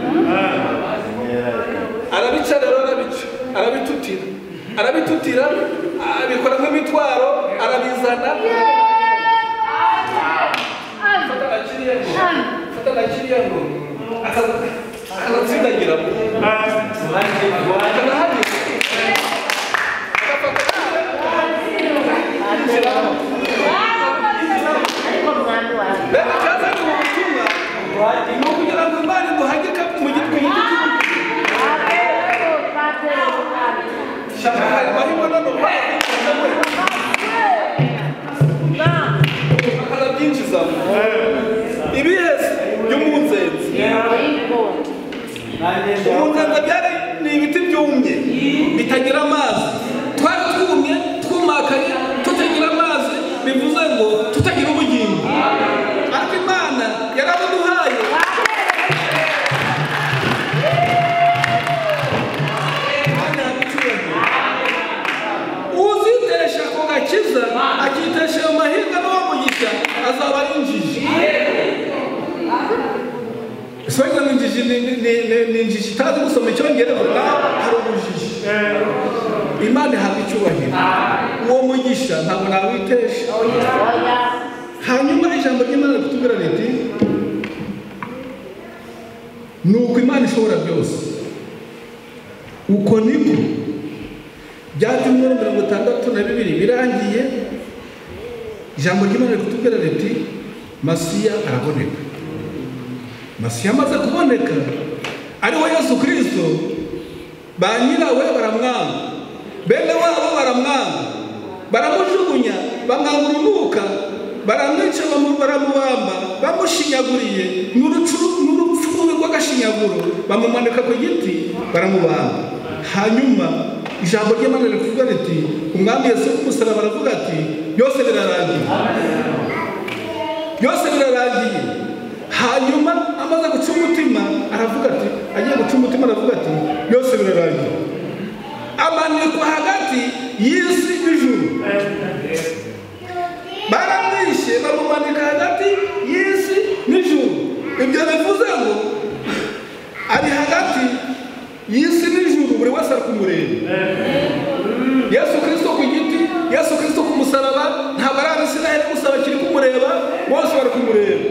Arabica rero, arabica, arabitutira, arabitutira, abikora nk'imitwaro, arabizana. Fata na kiriya ngo akazatsindagira, akanahagika. Mbega cyazanye ubu butumwa ni ukugira ngo Imana iduhagike mu giti cy'ubugingo. Shaka hari mahirwe none akanabyinjizamo ibihese by'umunzenze. Umunzenze byari ni ibiti byumye bitagira amazi. Twari twumye twumakaye tutagira amazi, bivuze ngo tutagira ubugingo. Ariko Imana yarabuduhaye. Uzitesha ako gakiza akitesha ayo mahirwe n'uwo mugisha azaba ari injiji. Soyza ni injiji, ni injiji itazi gusoma icyongereza, naho hari ubujiji. Imana ihabwa icyubahiro. Uwo mugisha ntabwo nawitesha. Hanyuma ijambo ry'Imana rikutubwira riti nuko Imana ishobora byose. Uko niko bya byumweru 62 birangiye, ijambo ry'Imana rikutubwira riti Masiya araboneka. Masiya amaze kuboneka ari we Yesu Kristo, ba nyirawe baramwanga, bene wabo baramwanga, baramujugunya, bamwanga urunuka, baramwica, baramubamba, bamushinyaguriye n'urupfu rw'agashinyaguro, bamumanika ku giti, baramubamba. Hanyuma ijambo ry'Imana rikuvuga riti Umwami Yesu ku musaraba aravuga ati byose birarangiye, byose birarangiye. Hanyuma amaze guca umutima aravuga ati, agiye guca umutima aravuga ati byose birarangiye. Amanikwa hagati y'isi n'ijuru. Baramwishe bamumanika hagati y'isi n'ijuru. Ibyo bivuze ngo ari hagati y'isi n'ijuru, buri wese ari kumureba. Yesu Kristo ku giti, Yesu Kristo ku musaraba, ntabwo ari Abisiraheli gusa bakiri kumureba, bose bari kumureba.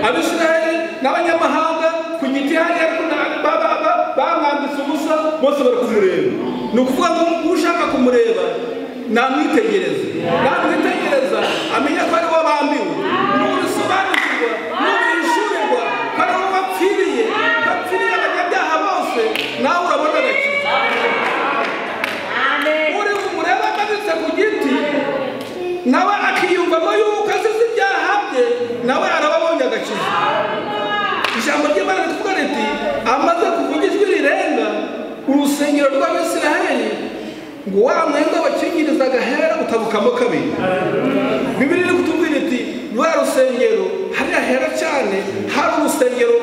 Abisiraheli n'abanyamahanga ku giti hariya bamwambitse ubusa, bose bari kumureba. Ni ukuvuga ngo ushaka kumureba namwitegereza, namwitegereza amenya ko ari we wabambiwe. Nubisobanukirwa, nubihishurirwa ko ari we wapfiriye, ko apfiriye abanyabyaha bose, nawe urabona agakiza. Uri kumureba amanitse ku giti, nawe akiyumvamo yuko azize ibyaha bye, nawe araba abonye agakiza. Ijambo Urusengero rw'Abisiraheli ngo wa mwenda wakingirizaga hera utabukamo kabiri. Bibiliya iri kutubwira iti rwa rusengero hariya hera cyane hari urusengero,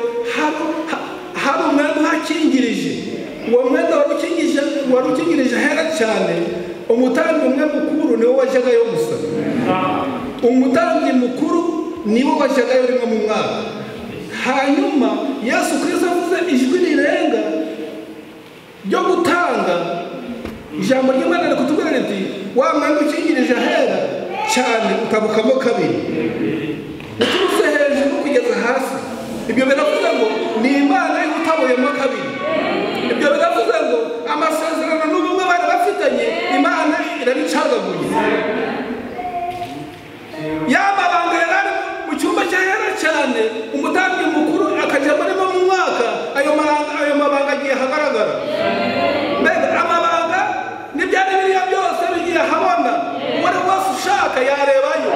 hari umwenda uhakingirije. Uwo mwenda wari ukingirije hera cyane, umutambyi umwe mukuru niwe wajyagayo gusa. Umutambyi mukuru niwe wajyagayo rimwe mu mwaka. Hanyuma Yesu Kristo avuze ijwi rirenga ryo gutanga, ijambo ry'Imana riri kutubwira riti wa mwenda ukingirije ahera cyane utabukamo kabiri, uturutse hejuru kugeza hasi. Ibyo biravuze ngo ni Imana iwutabuyemo kabiri. Ibyo biravuze ngo amasezerano n'ubumwe bari bafitanye Imana irabicagaguye. Ya mabanga yari ari mu cyumba cy'ahera cyane, umutambyi mukuru akajya arimo mu mwaka, ayo mabanga agiye ahagaragara. Mbega amabanga n'ibyari biriya byose bigiye ahabona, uwo ari wese ushaka yarebayo.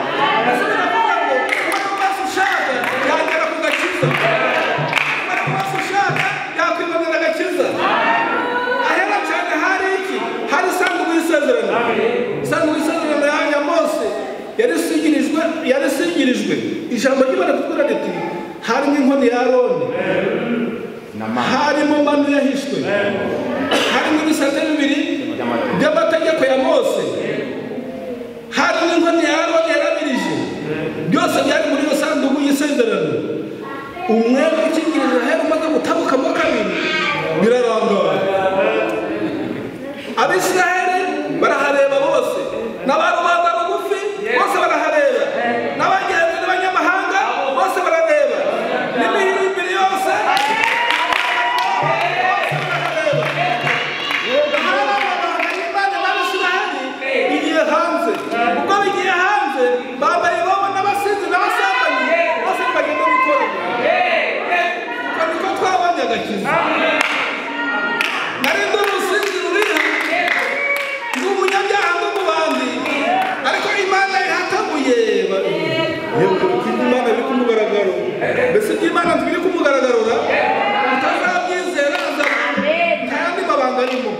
Ese biravuga ngo uwo ari wese ushaka yagera ku gakiza, uwo ari wese ushaka yakwibonera agakiza. Ahera cyane hari iki? Hari isanduku y'isezerano. Isanduku y'isezerano ya Mose yarisigirijwe. Ijambo ry'Imana ritubwira riti harimo inkoni ya Aroni, harimo manu yahishwe, harimo ibisate bibiri by'amategeko ya Mose, harimo inkoni ya Aroni yarabirije. Byose byari muri iyo sanduku y'isezerano. Umwenda ukingirije ahera umaze gutabukamo kabiri birarangara. Abisiraheli barahareba bose, n'abarubanda rugufi bose barahareba, n'abagenzi n'abanyamahanga bose barareba, n'imihirimbiri yose bose barahareba. Hari amabanga y'Imana n'Abisiraheli bigiye hanze. Ubwo bigiye hanze, bambaye irobo n'abasinzi n'abasambanyi bose bagenda bitoranya. Uko niko twabonye agakiza. Nari ndi umusinzi ruriha, ndi umunyabyaha n'umubandi, ariko Imana ihatabuye. Imana biri ku mugaragaro. Mbese iby'Imana biri ku mugaragaro, utazabyizera nta yandi mabanga arimo.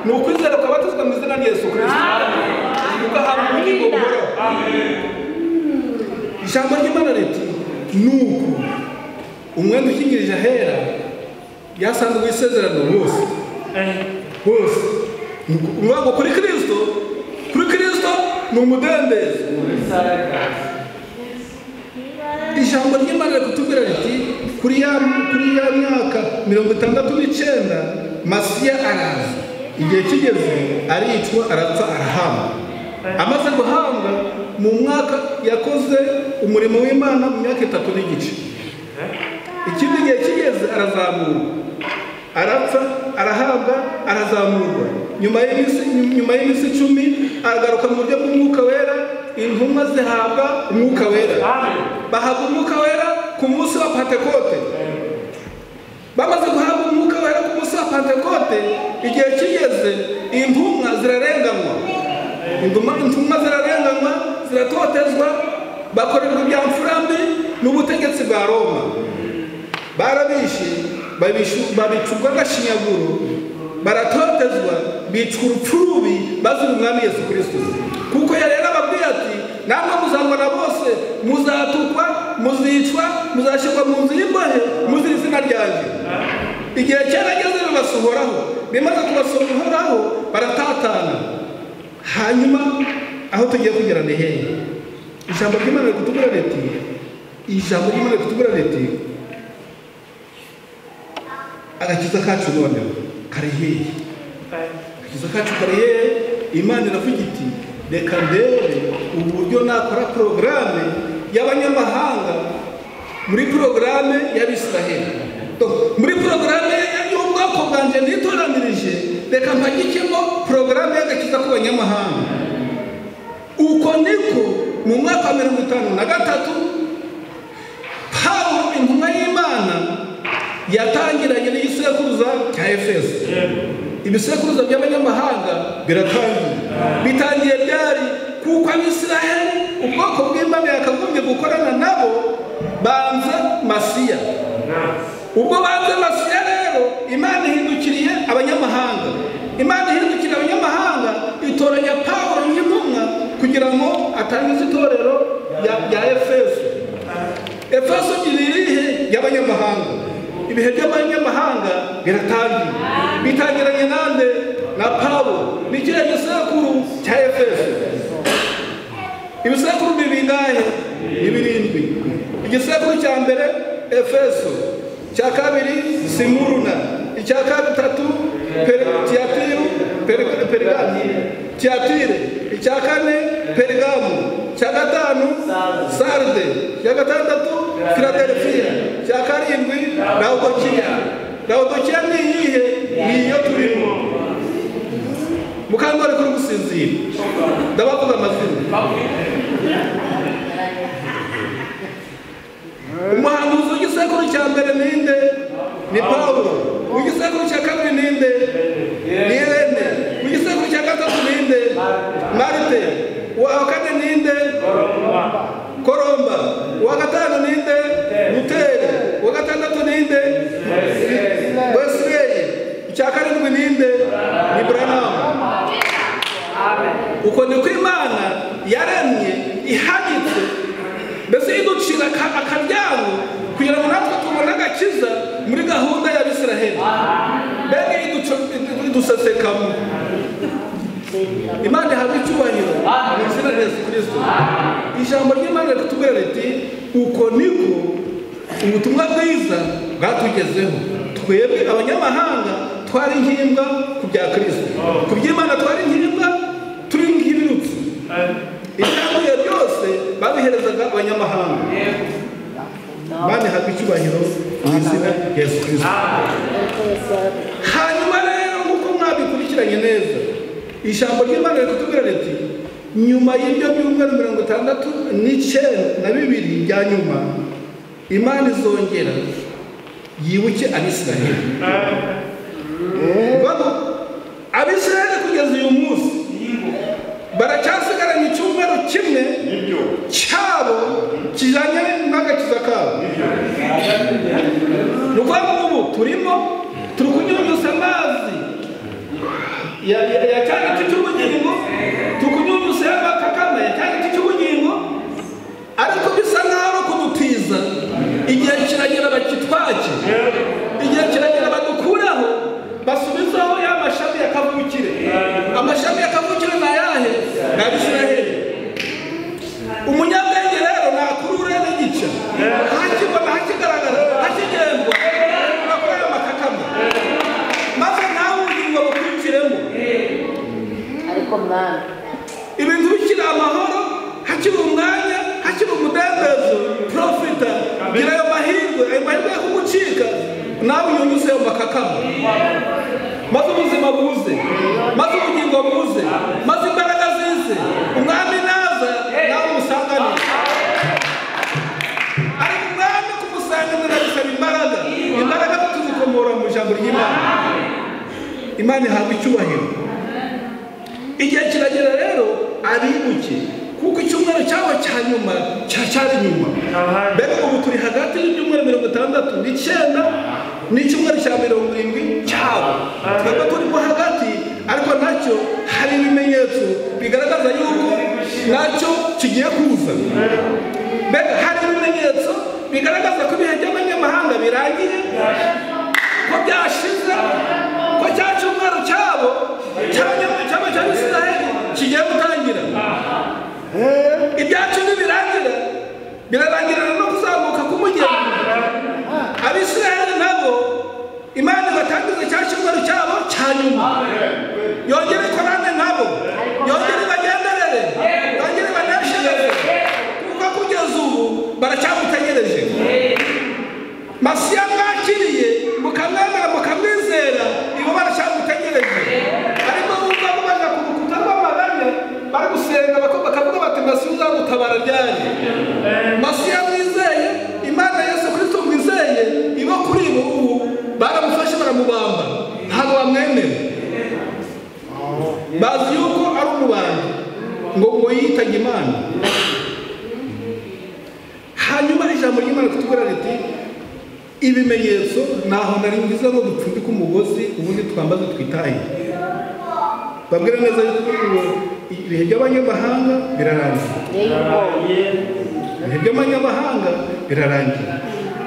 Ni ukwizera ukabatizwa mu izina rya Yesu Kristo, ugahabwa ubugingo buhoraho. Ijambo ry'Imana riti nuko umwenda ukingirije ahera yasanduku y'isezerano bose bose. Ngo kuri Kristo, kuri Kristo ni umudendezo. Ijambo ry'Imana rikutubwira riti kuri ya myaka 69 Masiya araza. Igihe kigeze aricwa, arapfa, arahambwa. Amaze guhambwa mu mwaka yakoze umurimo w'Imana mu myaka 3 n'igice. Ikindi gihe kigeze arazamurwa, arapfa, arahambwa, arazamurwa. Nyuma y'iminsi 10 aragaruka mu buryo bw'Umwuka Wera. Intumwa zihabwa Umwuka Wera. Bahabwa Umwuka Wera ku munsi wa Pentekote. Bamaze guhabwa Umwuka Wera ku munsi wa Pentekote, igihe kigeze intumwa zirarenganywa. Intumwa zirarenganywa, ziratotezwa, bakorerwa ibya mfura mbi n'ubutegetsi bwa Roma. Barabishe, babica urw'agashinyaguro, baratotezwa, bicwa urupfu rubi bazira Umwami Yesu Kristo. Kuko yari yarababwiye ati namwe muzangwa na bose, muzatukwa, muzicwa, muzashyirwa mu nzu y'imbohe muzira izina ryanjye. Igihe cyarageze bibasohoraho, bimaze kubasohoraho baratatana. Hanyuma aho tugiye kugera ni hehe? Ijambo ry'Imana rikutubwira riti, ijambo ry'Imana rikutubwira riti agakiza kacu noneho kari hehe? Agakiza kacu kari hehe? Imana iravuga iti reka ndebe uburyo nakora porogaramu y'abanyamahanga muri porogaramu y'Abisiraheli. Muri porogaramu y'ubwoko bwanjye nitoranirije, reka mpagikemo porogaramu y'agakiza ku banyamahanga. Uko niko mu mwaka wa 53 Pawulo intumwa y'Imana yatangiranye n'igisekuruza cya Efeso. Ibisekuruza by'abanyamahanga biratangiye. Bitangiye ryari? Kuko Abisiraheli ubwoko bw'Imana yakagombye gukorana nabo banze Masiya. Ubwo banze Masiya rero rero Imana ihindukiriye abanyamahanga. Imana ihindukiriye abanyamahanga itoranya Pawulo nk'intumwa kugira ngo atangize itorero rya Efeso. Efeso ni irihe? Y'abanyamahanga. Ibihe by'abanyamahanga biratangiye. Bitangiranye nande? Na Pawulo. Ni kiriya gisekuru cya Efeso. Ibisekuru ni bingahe? Ni birindwi. Igisekuru cya mbere Efeso, cya kabiri Simuruna, icya gatatu Tiyatiru, Perigamo, Tiyatire, icya kane Perigamo, icya gatanu Sarde, icya gatandatu Filadelfiya, icya karindwi Laodikiya. Laodikiya ni iyihe? Ni iyo turimo. Mukangore kuri gusinzira, ndabavuga amazina. Umuhanuzi w'igisekuru cya mbere ninde? Ni Pawulo. W'igisekuru cya kabiri ninde? Ni Irene. W'igisekuru cya gatatu ninde? Marite. Uwa kane ninde? Koromba. Uwa gatanu ninde? Luteri. Uwa gatandatu ninde? Wesley. Icya karindwi ninde? Ni Branham. Uko niko Imana yaremye ihanitse, mbese iducira akaryango kugira ngo natwe tubone agakiza muri gahunda y'Abisiraheli. Mbega idusesekamo. Imana ihabwa icyubahiro mu izina rya Yesu Kristo. Ijambo ry'Imana ritubwira riti uko niko ubutumwa bwiza bwatugezeho. Twebwe abanyamahanga twari nk'imbwa ku bya Kristo, ku by'Imana twari nk'imbwa, turi nk'ibirutsi. Ibyanduye byose babiherezaga abanyamahanga. Imana ihabwa icyubahiro mu izina rya Yesu Kristo. Hanyuma rero nk'uko mwabikurikiranye neza, ijambo ry'Imana ritubwira riti nyuma y'ibyo byumweru 69 na bibiri bya nyuma, Imana izongera yibuke Abisiraheli. Abisiraheli kugeza uyu munsi baracyasigaranye icyumweru kimwe cyabo kijyanye n'agakiza kabo. Ni ukuvuga ngo ubu turimo turi kunyunyuza amazi ya cya giti cy'ubugingo, turi kunyunyuza amakakama ya cya giti cy'ubugingo, ariko bisa nk'aho ari ukudutiza. Igihe kiragera bakitwake, igihe kiragera badukuraho, basubizaho ya mashami ya kavukire. Amashami ya kavukire ni ayahe? Ni Abisiraheli. Umunyabwenge rero nakurure n'igice hakibona, hakigaragara, hakigendwa urakora ayo makakama, maze nawe ubugingo bukurikiremo. Ariko mwana, ibintu bikiri amahoro, hakiri umwanya, hakiri umudendezo, profita, gira ayo mahirwe, ayo mahirwe yo kugucika, nawe unyunyuze ayo makakama, maze ubuzima buze, maze ubugingo buze, maze imbaraga zize. Umwami naza nawe umusanganire. Ariko umwami kumusanganira bisaba imbaraga. Imbaraga tuzikomora mu ijambo ry'Imana. Imana ihabwa icyubahiro. Igihe kiragera rero abibuke, kuko icyumweru cyabo cya nyuma cyari nyuma. Mbega ubu turi hagati y'ibyumweru 69 n'icyumweru cya 70 cyabo. Twebwe turimo hagati, ariko nacyo hari ibimenyetso bigaragaza yuko nacyo kigiye kuza. Mbega hari ibimenyetso bigaragaza ko ibihe by'abanyamahanga birangiye, ko byashize, ko cya cyumweru cyabo cy'abanyamahanga cya Isiraheli kigiye gutangira. Ibyacu nibirangira, birarangirana no kuzamuka k'umugeni. Abisiraheli nabo Imana ibatangiza cya cyumweru cyabo cya nyuma, yongere ikorane nabo, yongere ibagenderere, yongere ibaneshereze, kuko kugeza ubu baracyamutegereje. Masiya mwakiriye mukamwemera mukamwizera, ibo baracyamutegereje. Ariko bumva baja ku rukuta rw'amaganya bari gusenga bakavuga bati Masiya uzadutabara ryari? Masiya mwizeye, Imana Yesu Kristo mwizeye, ibo kuri bo ubu baramufashe baramubamba, ntabwo bamwemera. Bazi yuko ari umubandi ngo yitage Imana. Hanyuma ijambo ry'Imana kutubwira riti Ibimenyetso naho nari ngize ngo dupfundike umugozi ubundi twambaze twitaye. Babwira neza yuko ibihe by'abanyamahanga birarangiye. Ibihe by'abanyamahanga birarangiye,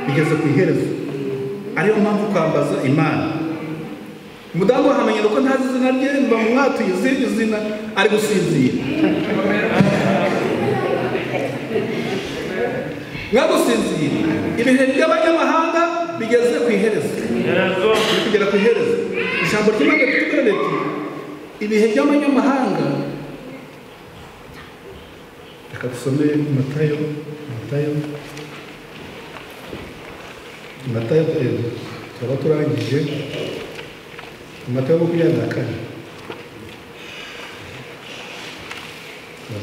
bigeze ku iherezo. Ariyo mpamvu kwambaza Imana. Umudamu wahamenye ko ntazi izina rye, mba mwatuye izindi zina, ari gusinzira. Mwagusinzira. Ibihe by'abanyamahanga bigeze ku iherezo. Biri kugera ku iherezo. Ijambo ry'Imana ritubwira riti ibihe by'abanyamahanga. Reka dusome Matayo, Matayo, turaba turangije. Matayo 24.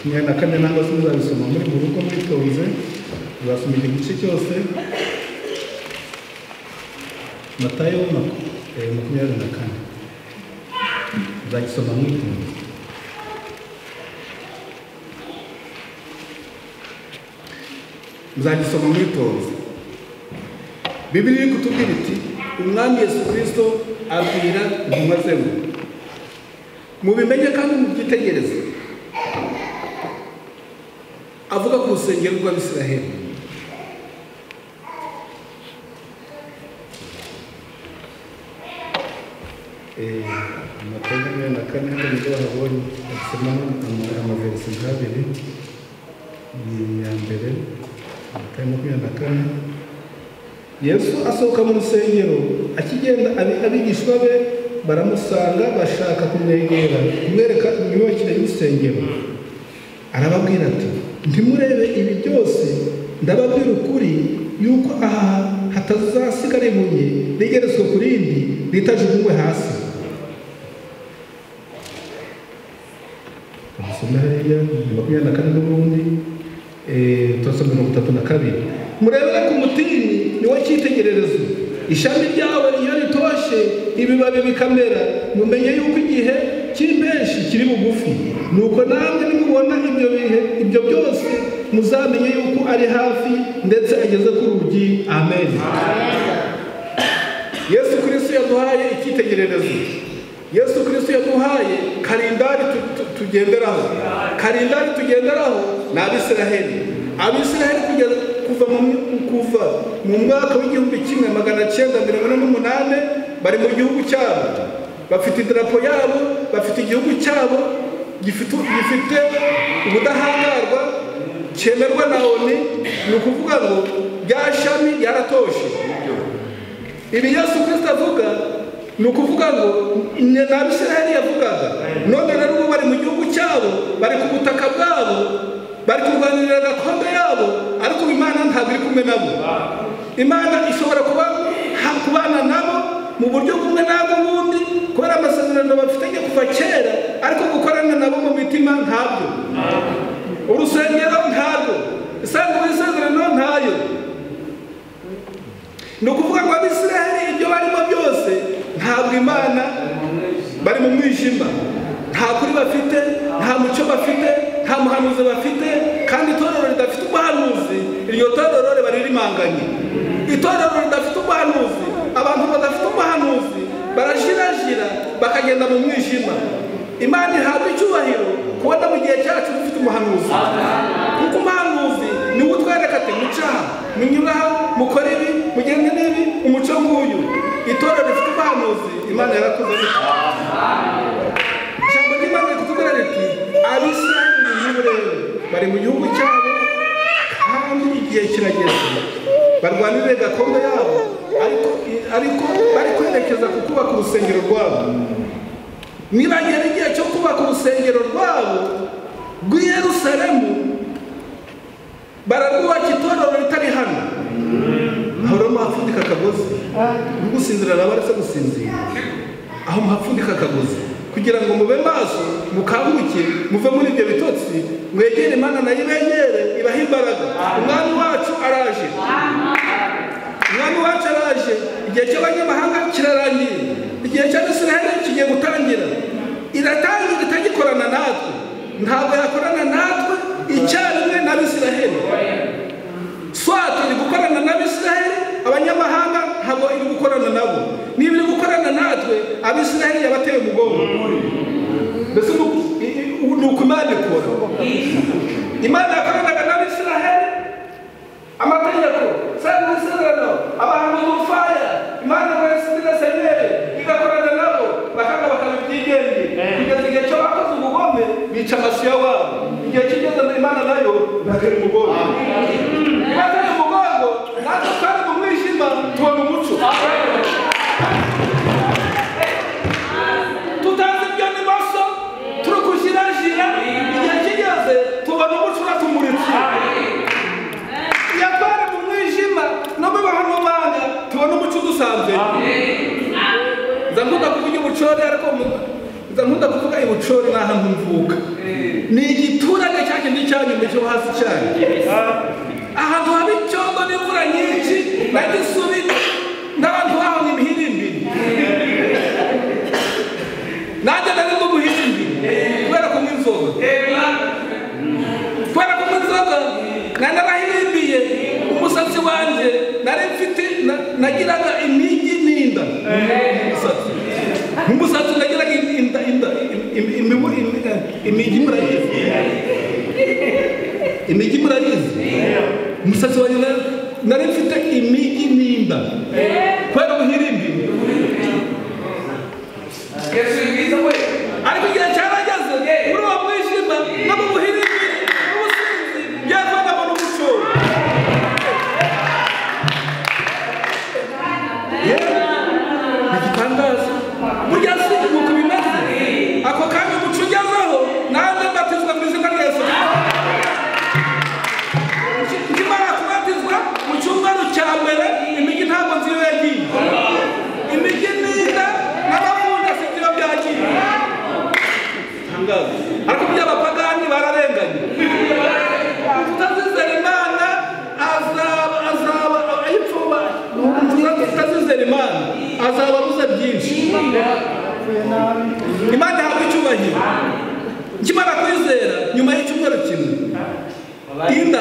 24 nangwa se muzabisoma muri mu rugo mwitonze, muzasoma igice cyose. Matayo 24. Muzagisoma mwitonze. Muzagisoma mwitonze. Bibiliya iri kutubwira iti Umwami Yesu Kristo abwira intumwa ze ngo mubimenye kandi mubyitegereze. Avuga ku rusengero rw'Abisiraheli. Matayo 24 nibwo bahabonye, basomamo amaverisi nk'abiri. Ni iya mbere, Matayo 24. Yesu asohoka mu rusengero akigenda, abigishwa be baramusanga bashaka kumwegera, kumwereka imyubakire y'urusengero. Arababwira ati ntimurebe ibi byose, ndababwira ukuri yuko aha hatazasigara ibuye rigeretswe ku rindi ritajugunywe hasi. Dusome hariya 24 n'ubundi, turasoma 32. Murebere ku mutini niwo cyitegererezo, ishami ryawe iyo ritoshe ibibabi bikamera, mumenye yuko igihe cy'impeshi kiri bugufi. Nuko namwe nimubona ibyo bihe, ibyo byose muzamenye yuko ari hafi ndetse ageze ku rugi. Amen. Yesu Kristo yaduhaye icyitegererezo. Yesu Kristo yaduhaye kalendari tugenderaho. Kalendari tugenderaho ni Abisiraheli. Abisiraheli kugeza kuva mu mwaka w'1948 bari mu gihugu cyabo, bafite idarapo yabo, bafite igihugu cyabo gifite ubudahangarwa cyemerwa na ONU. Ni ukuvuga ngo rya shami ryaratoshe. Ibi Yesu Kristo avuga ni ukuvuga ngo ni Abisiraheli yavugaga. None rero ubu bari mu gihugu cyabo, bari ku butaka bwabo, bari kurwanirira gakondo yabo, ariko Imana ntabwo iri kumwe nabo. Imana ishobora kubana nabo mu buryo bumwe nabwo bundi kubera amasezerano bafitanye kuva kera, ariko gukorana nabo mu mitima ntabyo. Urusengero ntabwo, isanduku y'isezerano ntayo. Ni ukuvuga ngo Abisiraheli ibyo barimo byose ntabwo Imana, bari mu mwijima, nta kuri bafite, nta muco bafite, nta muhanuzi bafite. Kandi itorero ridafite umuhanuzi, iryo torero riba ririmanganye. Itorero ridafite umuhanuzi, abantu badafite umuhanuzi barajirajira bakagenda mu mwijima. Imana ihabwa icyubahiro kubona mu gihe cyacu dufite umuhanuzi, kuko umuhanuzi niwe utwereka ati mucaha, munyuraha, mukore ibi, mugende n'ibi, umuco nguyu. Itorero rifite umuhanuzi, Imana yarakoze bityo. Ijambo ry'Imana ritubwira riti Abisiraheli n'ubu rero bari mu gihugu cyabo, kandi igihe kirageze barwanirire gakondo yabo, ariko bari kwerekeza ku kubaka urusengero rwabo. Nibagera igihe cyo kubaka urusengero rwabo rw'i Yerusalemu, bararwubaka itorero ritari hano. Aho rero muhapfundika akagozi, gusinzira nabo aretse gusinzira, aho muhapfundika akagozi kugira ngo mube maso, mukanguke, muve muri ibyo bitotsi, mwegere Imana nayo ibegere, ibahe imbaraga. Umwami wacu araje. Umwami wacu araje. Igihe cy'abanyamahanga kirarangiye, igihe cy'Abisiraheli kigiye gutangira. Iratangira itagikorana natwe, ntabwo yakorana natwe icyarimwe n'Abisiraheli. Swat iri gukorana n'Abisiraheli, abanyamahanga gukorana nabo. Niba iri gukorana natwe, Abisiraheli yabateye umugongo. Mbese ni uko Imana ikora. Imana yakoranaga n'Abisiraheli amategeko, isezerano, abahanuzi ubufaya, Imana ngo Senyeri igakorana nabo, bakanga bakaba ibyigenge. Kugeza igihe cyo bakoze ubugome, bica amasiya wabo. Igihe kigeze Imana nayo ibatera umugongo. Ibatera umugongo, natwe twari mu mwijima tubona umuco. Tutazi ibyo n'imoso, turi kujirajira, igihe kigeze tubona umuco uratumurikiye. Iyo twari mu mwijima no mu bahanumanga tubona umuco udusanzwe. Nza nkunda kuvuga ibucori, ariko nza nkunda kuvuga ibucori n'ahantu mvuka. Ni igiturage cya kindi cyanyuma cyo hasi cyane. Ahantu haba icyondo n'imvura nyinshi na gisubi n'abantu baho imihirimbiri. Nanjye nari ndi umuhirimbiri kubera kunywa inzoga. Kubera kunywa inzoga narahirimbiye umusatsi wanjye nari mfite nagiraga imigi n'inda. Umusatsi nagiraga inda imigi murayizi. Imigi murayizi. Umusatsi wanjye nari mfite imigi n'inda. Kubera ubuhirimbi. Ariko igihe cyarageze muri uwo mwijima no mu buhirimbiri n'ubusinzi byavangamo n'umuco. Igitangaza burya si uko bimeze. Ako kanya umuco ugezeho nanjye mbatizwa mu izina rya Yesu. Nkimara kubatizwa mu cyumweru cya mbere, imigi ntabwo nzi iyo yagiye. Imigi n'inda n'abavunja sinzi iyo byagiye. Ariko by'abapagani bararenganye. Utazizera Imana azaba ayipfuba. Utazizera Imana azaba abuze byinshi. Imana ihabwa icyubahiro. Nkimara kwizera nyuma y'icyumweru kimwe, inda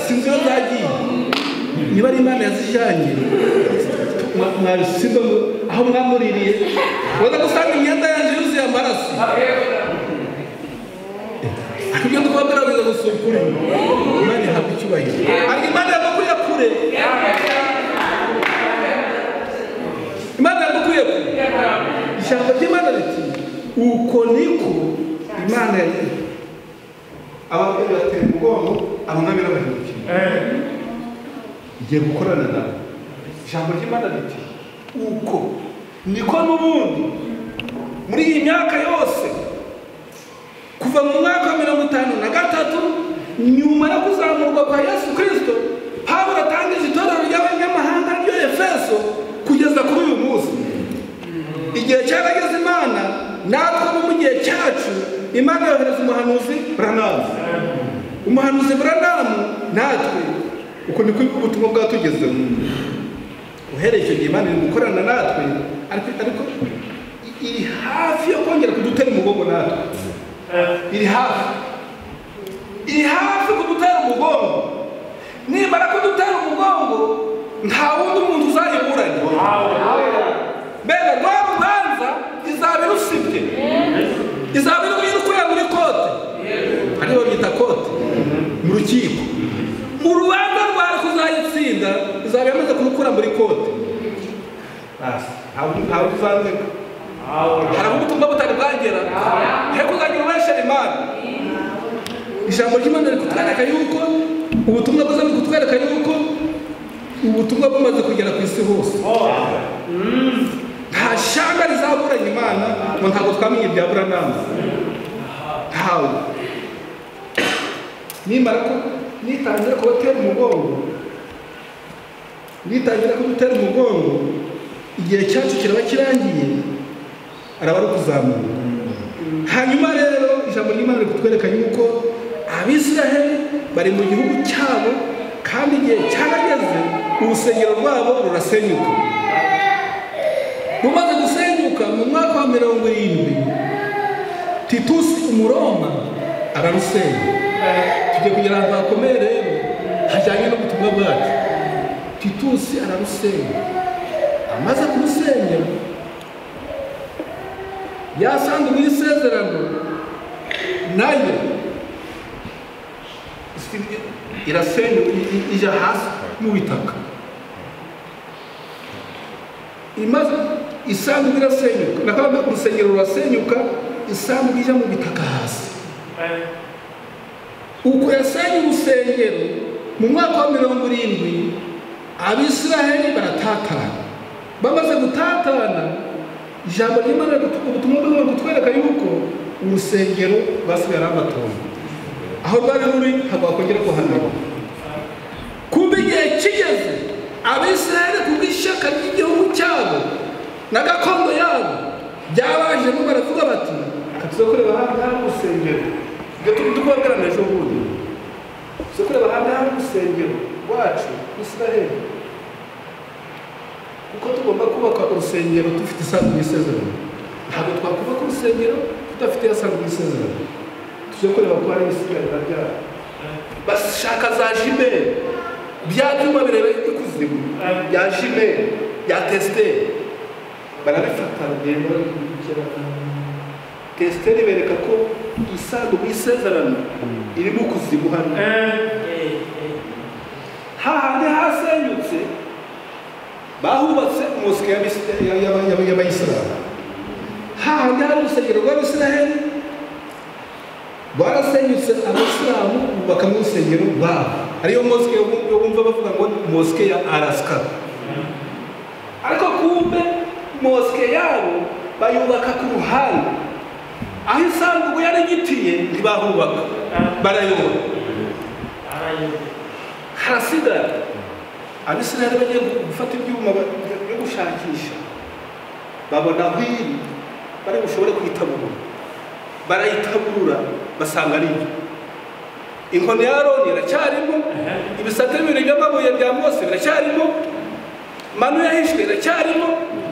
sinzi iyo zagiye. Niba ari Imana yazijyanye, mwabisiga aho mwamuririye, waza gusanga imyenda yanjye yuzuye amaraso. Ariko ibyo ndikubabwira biza gusa ukuri. Imana ihabwa icyubahiro. Ariko Imana yadukuye kure. Imana yadukuye kure. Ijambo ry'Imana riti uko niko Imana ababyeyi batera umugongo, abana barabahemukiye. Igiye gukorana nawe. Ijambo ry'Imana riti uko niko n'ubundi muri iyi myaka yose kuva mu mwaka wa 53 nyuma yo kuzamurwa kwa Yesu Kristo, Pawulo atangije itorero ry'abanyamahanga ryo Efeso kugeza kuri uyu munsi. Igihe cyarageze Imana natwe bo mu gihe cyacu, Imana yohereza umuhanuzi Branham. Umuhanuzi Branham natwe uko niko ubutumwa bwatugezeho. Uhereye icyo gihe Imana iri gukorana natwe, ariko iri hafi yo kongera kudutera umugongo natwe. Iri hafi kudutera umugongo. Nimara kudutera umugongo nta wundi muntu uzayiburanya. Mbega rwa rubanza izaba irusibye, izaba irukuye muri kote, ariyo bita kote mu rukiko. Urubanza rwari kuzayitsinda izaba yamaze kurukura muri kote. Ntawe uzandeka. Hari aho ubutumwa butari bwagera, he kuzagira ubeshera Imana. Ijambo ry'Imana riri kutwereka yuko ubutumwa bwiza buri kutwereka yuko ubutumwa bumaze kugera ku isi hose. Nta shyanga rizaburanya Imana ngo ntabwo twamenye ibya Branham. Ntawe. Nimara ko nitangira kubatera umugongo, nitangira kudutera umugongo, igihe cyacu kiraba kirangiye, araba ari kuzamuka. Hanyuma rero ijambo ry'Imana riri kutwereka yuko Abisiraheli bari mu gihugu cyabo, kandi igihe cyarageze urusengero rwabo rurasenyuka. Rumaze gusenyuka mu mwaka wa 70, Titusi Umuroma ararusenya. Tujye kugira ahantu hakomeye rero hajyanye n'ubutumwa bwacu. Titusi ararusenya. Amaze kurusenya ya sanduku y'isezerano nayo irasenya ijya hasi mu bitaka. Imaze isanduku irasenyuka, nakaba urusengero rurasenyuka, isanduku ijya mu bitaka hasi. Uko yasenye urusengero mu mwaka wa 70 Abisiraheli baratatana. Bamaze gutatana, ijambo ry'Imana ubutumwa bwiza butwereka yuko urusengero rwasigaye ari amatongo. Aho rwari ruri ntabwo wakongera kuhamenya. Kumbe igihe kigeze Abisiraheli kubw'ishyaka ry'igihugu cyabo na gakondo yabo byabajemo baravuga bati tuze kureba ahandi hari urusengero. Ibyo tukubabwira ejo bundi. Tuze kureba ahandi hari urusengero rwacu Isiraheli, kuko tugomba kubaka urusengero dufite isanduku y'isezerano. Ntabwo twakubaka urusengero tudafite isanduku y'isezerano. Tuze kureba ko hari isigarira ryabo. Bashaka za jimeri, bya byuma bireba ikuzimu, bya jimeri, bya tesiteri, barabifata bagenda babikira. Tesiteri bereka ko isanduku y'isezerano iri mu kuzimu hano. Hahandi hasenyutse bahubatse mosike y'Abayisilamu. Hahandi hari urusengero rw'Abisiraheli rwarasenyutse, Abayisilamu bubakamo urusengero rwabo, ariyo mosike yo bumva bavuga ngo mosike ya Alaska. Ariko kumbe mosike yabo bayubaka ku ruhande aho isanduku yari igitiye, ntibahubaka, barayobora. Harasigara Abisiraheli bagiye gufata ibyuma byo gushakisha, babona aho iri bari bushobore kuyitaburura. Barayitaburura basanga ari yo. Inkoni ya Aroni iracyarimo, ibisate bibiri by'amabuye bya Mose biracyarimo, manu yahishwe iracyarimo,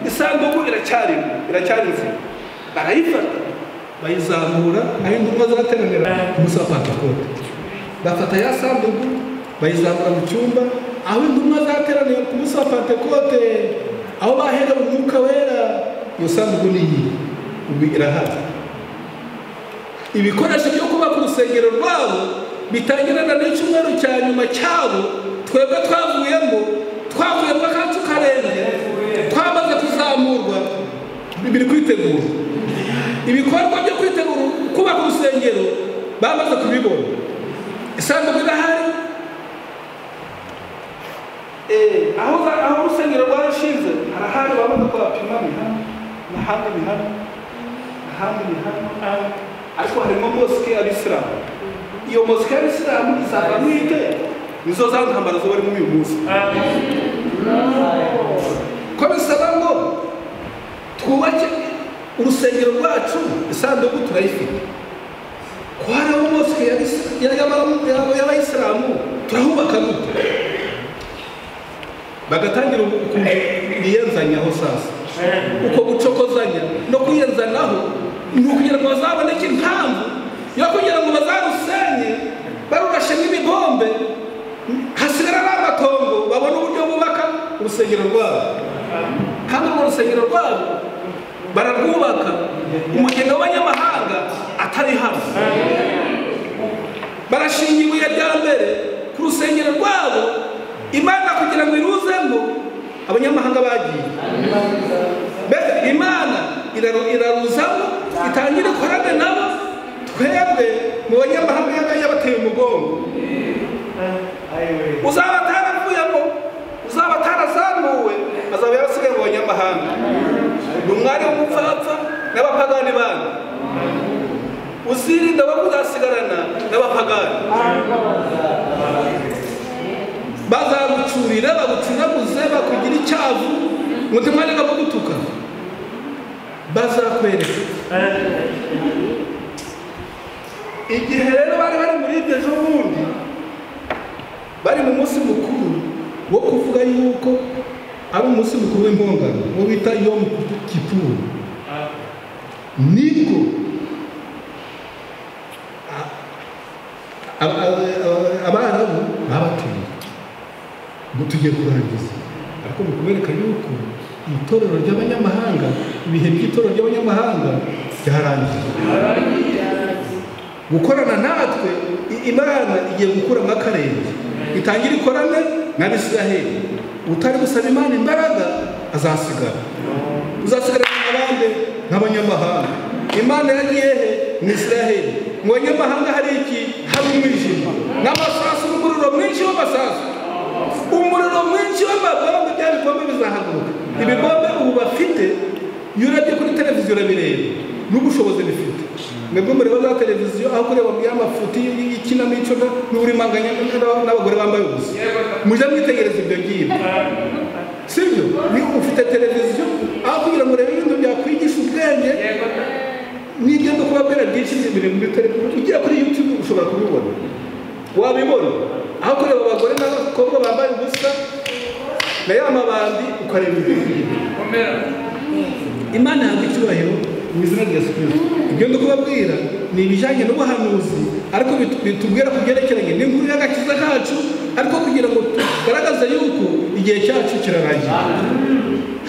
isanduku iracyarimo, iracyari nzima. Barayifata bayizamura aho intumwa zateranira ku munsi wa Pentekote. Bafata ya sanduku bayizamura mu cyumba aho intumwa zateraniye ku munsi wa Pentekote, aho baherewe umwuka wera. Iyo sanduku ni iyi, ubu irahari. Ibikoresho byo kubaka urusengero rwabo bitangirana n'icyumweru cya nyuma cyabo twebwe twavuyemo, twavuyemo akacu karenge, twamaze kuzamurwa, biri kwitegura. Ibikorwa byo kwitegura kubaka urusengero bamaze kubibona. Isanduku irahari. Aho urusengero rwarashinze harahari, bamaze kuhapima ni hano, n'ahandi ni hano, n'ahandi ni hano. Ariko harimo mosike y'Abisilamu. Iyo mosike y'Abisilamu izavamo ite? Nizo za ntambara zo barimo uyu munsi. Ko bisaba ngo twubake urusengero rwacu, isanduku turayifite. Ko hariho mosike y'Abayisilamu, turahubaka gute? Bagatangira ukuntu biyenzanyaho sasa. Uko gucokozanya no kwiyenzanaho ni ukugira ngo bazaboneke impamvu yo kugira ngo bazarusenye barurashe n'ibibombe, hasigara ari amatongo, babone uburyo bubaka urusengero rwabo. Kandi urwo rusengero rwabo bararwubaka umugeni w'abanyamahanga atari hano. Barashinga ibuye rya mbere ku rusengero rwabo, Imana kugira ngo iruzemo abanyamahanga bagiye. Mbese Imana iraruzamo itangire ikorane nabo, twebwe mu banyamahanga yabateye umugongo. Uzaba ataravuyemo, uzaba atarazamuwe, azaba yarasigaye mu banyamahanga. Ni umwari w'umupfapfa n'abapagani bandi. Uzirinda bo kuzasigarana n'abapagani. Bazagucurira, bagucuraguze, bakugira icyavu, umutima wajyaga kugutuka. Bazakwereka. Igihe rero bari bari muri iryo ejo bundi, bari mu munsi mukuru wo kuvuga yuko ari umunsi mukuru w'impongano, wo bita Yom Kippur. Nibwo Abarabu babateye ngo tugiye kurangiza, ariko mu kubereka yuko Itorero ry'abanyamahanga, ibihe by'itorero ry'abanyamahanga byarangiye. Gukorana natwe, Imana igiye gukuramo akarenge, itangira ikorane n'Abisiraheli. Utari gusaba Imana imbaraga azasigara, uzasigara abandi nk'abanyamahanga. Imana yagiye he? Mu Isiraheli. Mu banyamahanga hari iki? Hari umwijima n'amasasu, n'umuriro mwinshi w'amasasu, umuriro mwinshi w'amabombe. Bya bibombe bizahaguruka. Ibibombe ubu bafite, iyo urebye kuri televiziyo urabireba n'ubushobozi bifite. Mwebwe mureba za televiziyo, aho kureba y'amafuti y'ikinamico n'uburimanganya n'abagore bambaye ubusa, mujye mwitegereza ibyo ngibyo, sibyo? Ni ufite televiziyo, aho kugira ngo urebe ibintu byakwigisha ubwenge n'ibyo no kubabwira byinshi biri muri televiziyo, ugiye kuri YouTube ushobora kubibona, wabibona. Aho kureba abagore n'abakobwa bambaye ubusa na ya mabandi, ukareba ibyo ngibyo. Imana yahabwa icyubahiro mu izina rya Yesu Kristo. Ibyo ndi kubabwira ni ibijyanye n'ubuhanuzi, ariko bitubwira ku byerekeranye n'inkuru y'agakiza kacu, ariko kugira ngo tugaragaze yuko igihe cyacu kirarangiye.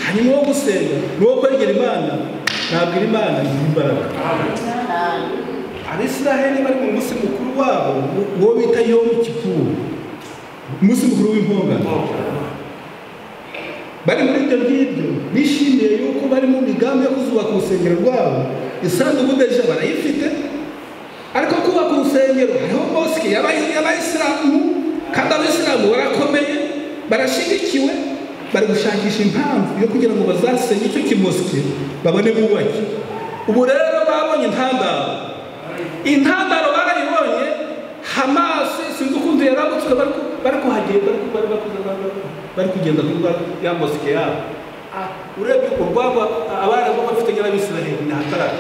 Hanyuma wo gusenga n'uwo kwegera Imana, nabwira Imana imbaraga. Abisiraheli bari mu munsi mukuru wabo, uwo bita Yom Kippur, umunsi mukuru w'impongano. Bari muri ibyo ngibyo, bishimiye yuko bari mu migambi yo kuzubaka urusengero rwabo. Isanduku deja barayifite, ariko kubaka urusengero hariho mosque y'abayisilamu, kandi abayisilamu barakomeye, barashigikiwe, bari gushakisha impamvu yo kugira ngo bazasenye icyo kimosque babone bubake. Ubu rero babonye intandaro, intandaro barayibonye. Hamas sinzi ukuntu yarabutswe, bari kuhagenda, bari kugenda kuri ya mosque yabo. Urebye urwabo abarabu bafitanye n'Abisiraheli ni hatarara,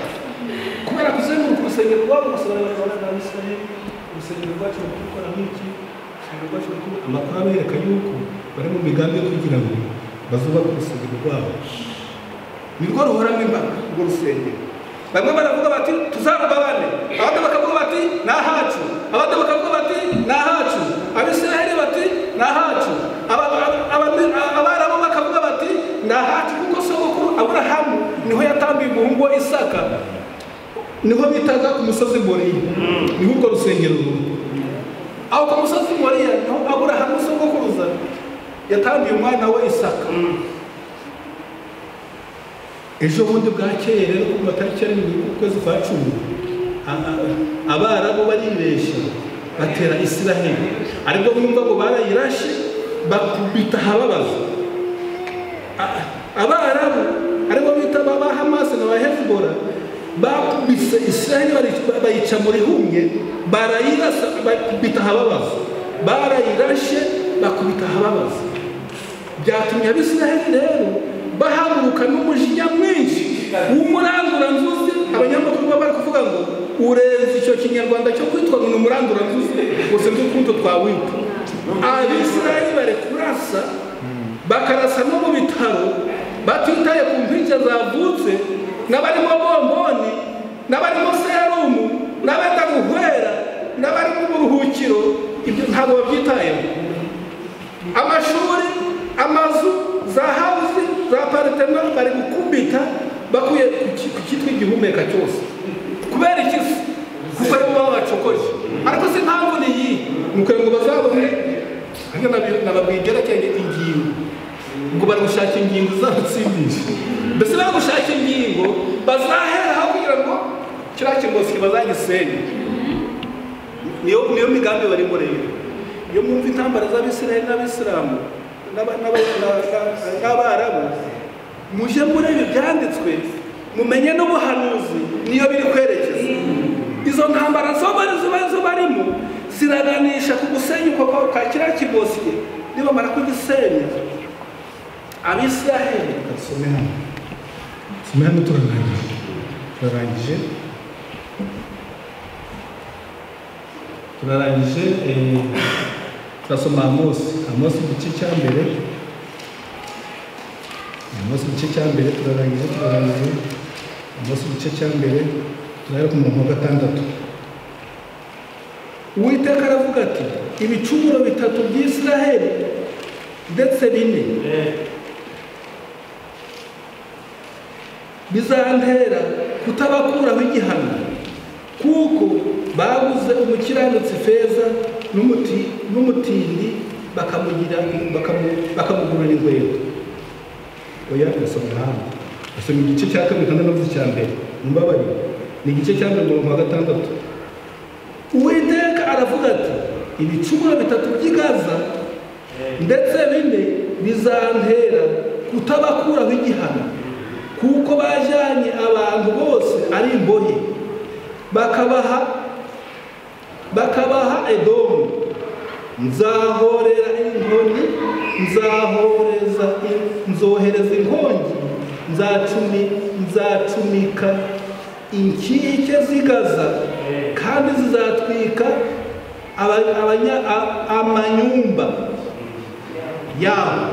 kubera kuzenguruka urusengero rwabo gusa barabona n'Abisiraheli. Urusengero rwacu bari kubikora nk'iki, urusengero rwacu bari kubikora. Amakuru abereka yuko bari mu migambi yo kugira ngo bazubake urusengero rwabo, nirwo ruhoramo imbaga urwo rusengero. Bamwe baravuga bati tuzarugabane, abandi bakavuga bati ni ahacu, abandi bakavuga bati ni ahacu, Abisiraheli bati ni ahacu, abarabu bakavuga bati ni ahacu, kuko sogokuru Aburahamu niho yatambiye umuhungu we Isaka, niho bitaga ku musozi Moriya, niho urwo rusengero ruri. Aho ku musozi Moriya niho Aburahamu sogokuruza yatambiye umwana we Isaka. Ejo bundi bwakeye rero ku matariki 7 ukwezi kwa 10, abarabu baribeshya batera Isiraheli, ariko mwumva ngo barayirashe bakubita ahababaza. Abarabu ariko bita ba Hamas na ba Hezbollah bakubise Isiraheli, bayica muri humye, barayirasa bakubita ahababaza, barayirashe bakubita ahababaza. Byatumye Abisiraheli rero bahaguruka n'umujinya mwinshi w'umuranduranzuzi. Abanyamakuru baba bari kuvuga ngo urenze icyo kinyarwanda cyo kwitwa ngo ni umuranduranzuzi, gusa nzi ukuntu twawita. Abisiraheli bari kurasa, bakarasa no mu bitaro, batitaye ku mpinja zavutse, n'abarimo bomboni, n'abarimo serumu, n'abenda guhwera, n'abari mu buruhukiro, ibyo ntabwo babyitayeho. Amashuri, amazu, za hawuzi, za aparitema bari gukubita bakuye ku cyitwa igihumeka cyose. Kubera iki? Kuko aribo baba bacokoje. Ariko se impamvu ni iyi? Ni ukugira ngo bazabone, nababwiye ibyerekeye ingingo, ngo bari gushaka ingingo zabatsindisha. Mbese bari gushaka ingingo bazaheraho kugira ngo kiriya kimosque bazagisenye. Niyo migambi barimo rero. Iyo mwumva intambara z'Abisiraheli n'Abisilamu n'Abarabu, mujye muri ibi byanditswe mumenye n'ubuhanuzi niyo biri kwerekeza. Izo ntambara zo barimo ziraganisha ku gusenyuka kwa kiriya kimosque. Nibamara kugisenya, Abisiraheli some hano, turarangije turasoma Amosi igice cya mbere. Amosi igice cya mbere turarangije. Amosi igice cya mbere turahera ku murongo wa 6. Uwiteka aravuga ati ibicumuro bitatu by'Isiraheli ndetse bine bizantera kutabakuraho igihano, kuko baguze umukiranutsi feza n'umutindi bakamugurira inkweto. Oya, nasoma ahandi, nasoma igice cya kabiri kandi navuze icya mbere, mumbabarire, ni igice cya mbere umurongo wa 6. Uwiteka aravuga ati ibicumuro bitatu by'i Gaza ndetse bine bizantera kutabakuraho igihano, kuko bajyanye abantu bose ari imbohe bakabaha Edomu. Nzahorera inkoni, nzohereza inkongi, nzacumika inkike z'i Gaza, kandi zizatwika amanyumba yabo.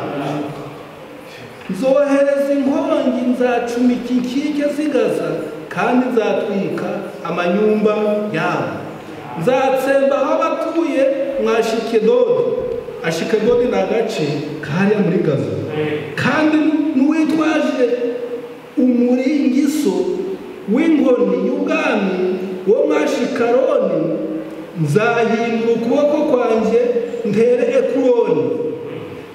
Nzohereza inkongi, nzacumika inkike z'i Gaza, kandi nzatwika amanyumba yabo. Nzatsemba aho abatuye mwa Ashikedodi. Ashikedodi ni agace kariya muri Gaza. Kandi n'uwitwaje umuringiso w'inkoni y'ubwami wo mwa Ashikaroni, nzahindura ukuboko kwanjye ntere Ekuroni.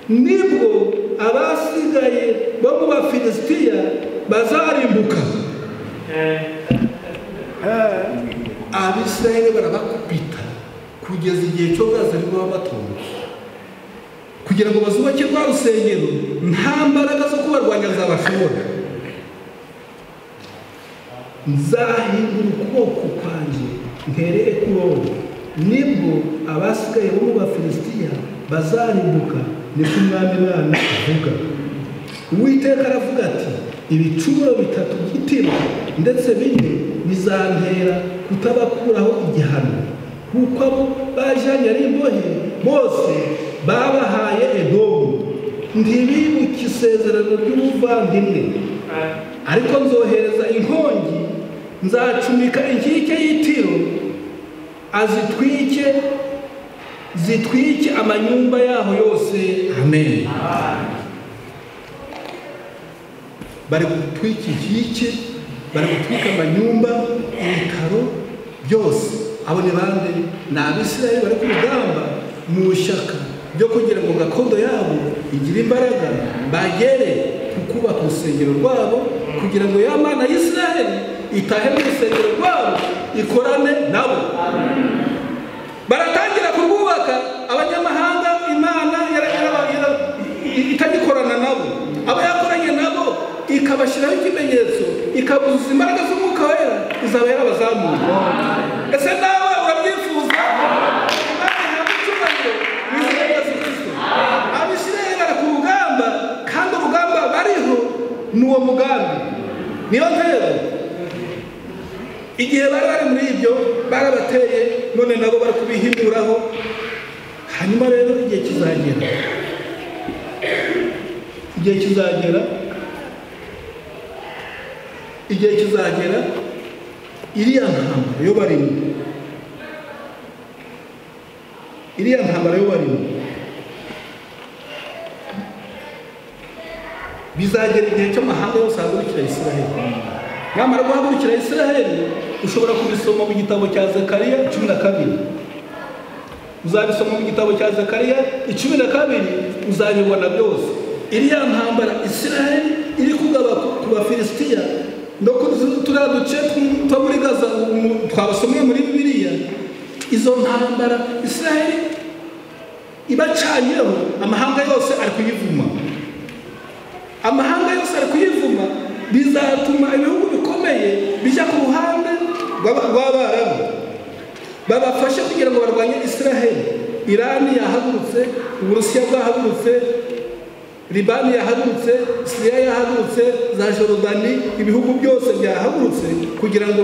Nibwo abasigaye bo mu Bafilisitiya bazarimbuka. Abisirayeli barabakubita kugeza igihe cyo Gaza aribwo babatunga, kugira ngo bazubake rwa rusengero nta mbaraga zo kubarwanya zabashobora. Nzahindura ukuboko kwanjye ntere Ekuroni, nibwo abasigaye bo mu Bafilisitiya bazarimbuka, niko Umwami Imana avuga. Uwiteka aravuga ati ibicumuro bitatu by'Itiro ndetse bine bizantera kutabakuraho igihano, kuko abo bajyanye ari imbohe bose babahaye Edomu, ntibibuke isezerano ry'ubuvandimwe. Ariko nzohereza inkongi, nzacumika inkike y'Itiro, azitwike zitwike amanyumba yaho yose. Amen. Bari gutwika inkike, bari gutwika amanyumba, ibitaro byose. Abo ni bande? Ni Abisirayeli bari ku rugamba mu ishyaka ryo kugira ngo gakondo yabo igire imbaraga, bagere ku kubaka urusengero rwabo, kugira ngo ya Mana y'Isirayeli itahe mu rusengero rwabo ikorane nabo. Baratangira kurwubaka, abanyamahanga Imana itagikorana nabo, abo yakoranye nabo ikabashyiraho ikimenyetso, ikabuzuza imbaraga z'Umwuka Wera, izaba yarabazamuye. Ese nawe urabyifuza? Imana ihabwe icyubahiro mu izina rya Yesu Kristo. Abisirayeli bari ku rugamba, kandi urugamba bariho ni uwo mugambi, niyo ntego. Igihe bari bari muri ibyo barabateye, none nabo bari kubihinduraho. Hanyuma rero igihe kizagera, igihe kizagera, igihe kizagera, iriya ntambara yo barimo, iriya ntambara yo barimo, bizagera igihe cy'amahanga yose ahagurukira Isiraheli. Namara guhagurukira Isiraheli, ushobora kubisoma mu gitabo cya Zekariya 12. Uzabisoma mu gitabo cya Zekariya 12, uzabibona byose. Iriya ntambara Isiraheli iri kugaba ku Bafilisitiya no turiya duce two muri Gaza twabasomeye muri Bibiliya, izo ntambara Isiraheli ibacanyeho, amahanga yose ari kuyivuma. Amahanga yose ari kuyivuma, bizatuma ibihugu bikomeye bijya ku ruhande rw'Abarabu babafashe kugira ngo barwanye Isiraheli. Irani yahagurutse, Uburusiya bwahagurutse, Libani yahagurutse, Siriya yahagurutse, za Jorodani, ibihugu byose byahagurutse kugira ngo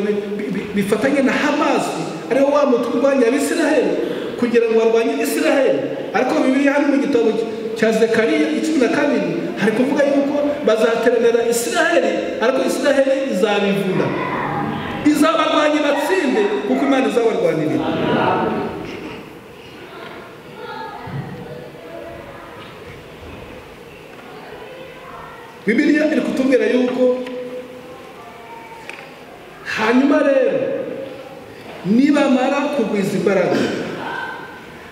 bifatanye na Hamas, ariho wa mutwe urwanya Abisiraheli, kugira ngo barwanye Isiraheli. Ariko Bibiliya hano mu gitabo cya Zekariya 12 hari kuvuga yuko bazateranira Isiraheli, ariko Isiraheli izabivuna, izabarwanya batsinde, kuko Imana izabarwanirira. Bibiliya iri kutubwira yuko kugwiza imbaraga,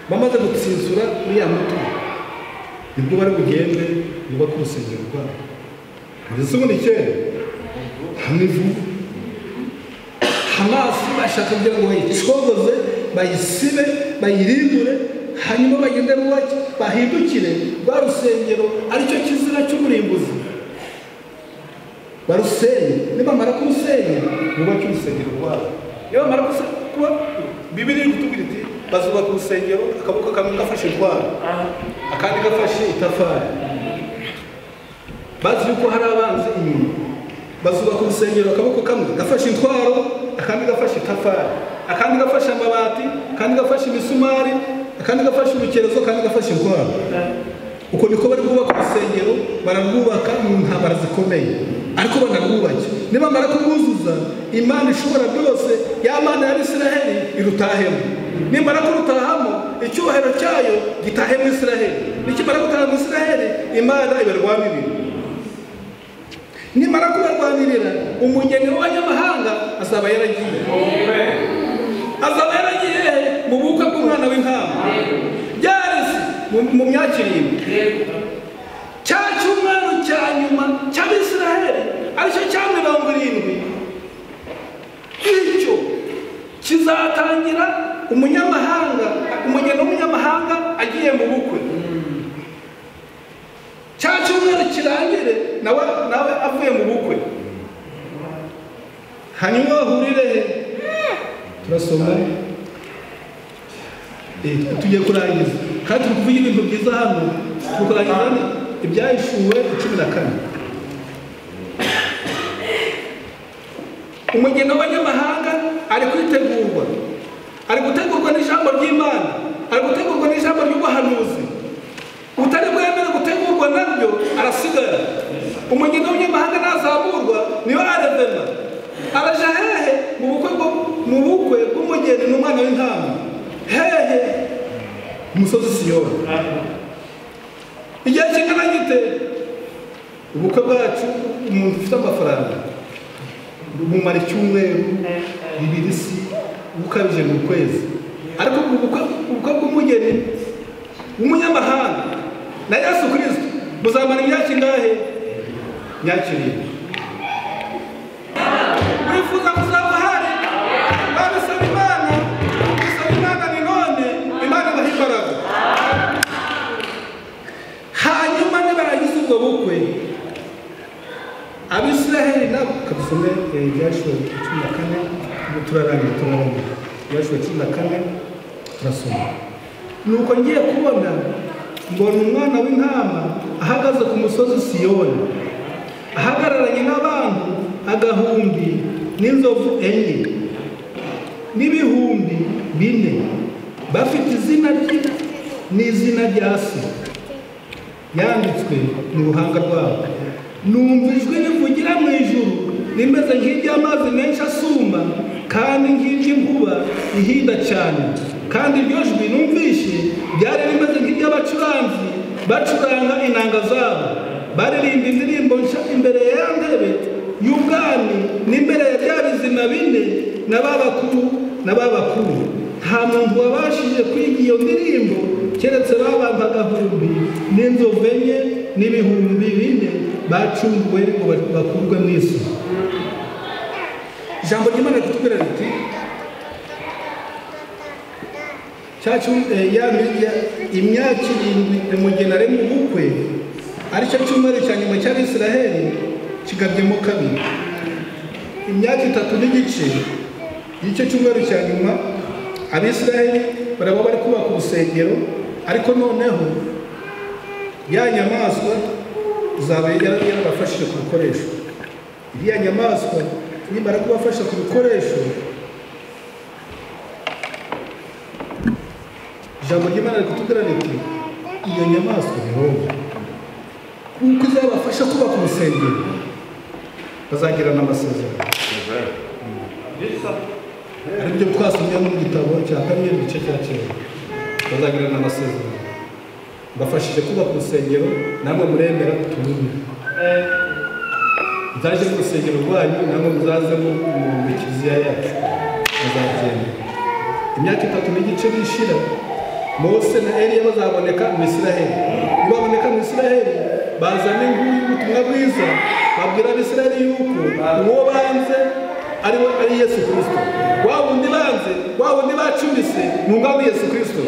bamaze gutsinsura uriya mutwe, nibwo bari bugende bubake urusengero rwabo. Ndetse ubundi kera hamwe vuba Hamas bashaka kugira ngo bayicogoze, bayisibe, bayirimbure, hanyuma bagende bubake, bahindukire rwa rusengero aricyo kizira cy'umurimbuzi, barusenye. Nibamara kurusenya bubake urusengero rwabo. Nibamara kuba Bibiliya iri kutubwira iti bazubaka urusengero, akaboko kamwe gafashe intwaro, akandi gafashe itafari, bazi yuko hari abanzi inyuma. Bazubaka urusengero, akaboko kamwe gafashe intwaro, akandi gafashe itafari, akandi gafashe amabati, akandi gafashe imisumari, akandi gafashe urukerezo, akandi gafashe intwaro. Uko niko bari kubaka urusengero, bararwubaka mu ntambara zikomeye, ariko banarwubake. Nibamara kurwuzuza, Imana ishobora byose, ya Mana ya Isiraheli irutahemo. Nimara kurutahamo, icyubahiro cyayo gitahe mu Isiraheli. Nikimara gutaha mu Isiraheli, Imana ibarwanirira. Nimara kubarwanirira, umugeni w'abanyamahanga azaba yaragiye. Azaba yaragiye mu bukwe bw'umwana w'intama. Byarese mu myaka irindwi. Cya cyumweru cya nyuma cy'Abisiraheli, aricyo cya 70, icyo kizatangira umunyamahanga, umugeni w'umunyamahanga agiye mu bukwe. Cya cyumweru kirangire nawe avuye mu bukwe, hanyuma bahurire he? Turasoma, tugiye kurangiza kandi turi kuvuga ibintu byiza hano. Turi kurangiza ibyahishuwe 14. Umugeni w'abanyamahanga ari kwitegurwa, ari gutegurwa n'ijambo ry'Imana, ari gutegurwa n'ijambo ry'ubuhanuzi. Utari bwemere gutegurwa nabyo arasigara. Umugeni w'abanyamahanga nazamurwa niyo arevema, araja hehe? Mu bukwe bw'umugeni n'umwana w'intama. Hehe? Umusozi Siyoni. Igihe kingana gite? Ubukwe bwacu, umuntu ufite amafaranga bumara icyumweru bibiri si ukabije mu kwezi, ariko ubukwe bw'umugeni w'umunyamahanga na Yesu Kristo buzamara imyaka ingahe? Imyaka irindwi. Wifuza kuzaba ahari, babisaba Imana, bisaba Imana ni none, Imana ibaha imbaraga. Hanyuma nibarangiza ubwo bukwe, Abisiraheli nabo, kadusome Ibyashuwe 14, turarangira Ibyashuwe 14 turasoma. Nuko ngiye kubona mbona umwana w'intama ahagaze ku musozi Siyoni, ahagararanye n'abantu agahumbi n'inzovu 4 n'ibihumbi 4, bafite izina rye n'izina rya se yanditswe mu ruhanga rwabo. Numva ijwi rivugira mu ijuru rimeze nk'iry'amazi menshi asuma, kandi nk'iry'inkuba ihinda cyane. Kandi iryo jwi numvishe ryari rimeze nk'iry'abacuranzi bacuranga inanga zabo, baririmba indirimbo nshya imbere ya ntebe y'ubwami n'imbere ya bya bizima 4 na ba bakuru. Nta muntu wabashije kwiga iyo ndirimbo keretse babamba agahumbi n'inzovu 4 n'ibihumbi 4 bacunguwe ngo bakurwe mu isi. Ijambo ry'Imana ritubwira riti imyaka irindwi umugeni ari mu bukwe, aricyo cyumweru cya nyuma cy'Abisiraheli kigabyemo kabiri. Imyaka 3 n'igice y'icyo cyumweru cya nyuma, Abisiraheli baraba bari kubaka urusengero, ariko noneho ya nyamaswa izaba yarabafashije ku bikoresho. Iriya nyamaswa nimara kubafasha ku bikoresho, ijambo ry'Imana rikutubwira riti iyo nyamaswa ni wowe, kuko izabafasha kubaka urusengero, bazagirana amasezerano. Aribyo twasomye mu gitabo cya Daniyeli igice cya 9. Bazagirana amasezerano, bafashije kubaka urusengero, namwe muremera turume. Nzaje mu rusengero rwanyu, namwe muzaze mu kiliziya yacu, muzabyemera. Imyaka 3 n'igice nishira, Mose na Eliya bazaboneka mu Isiraheli. Nibaboneka mu Isiraheli bazana inkuru y'ubutumwa bwiza, babwira Abisiraheli yuko uwo banze ari Yesu Kristo. Wa wundi banze, wa wundi bacumise ni umwami Yesu Kristo.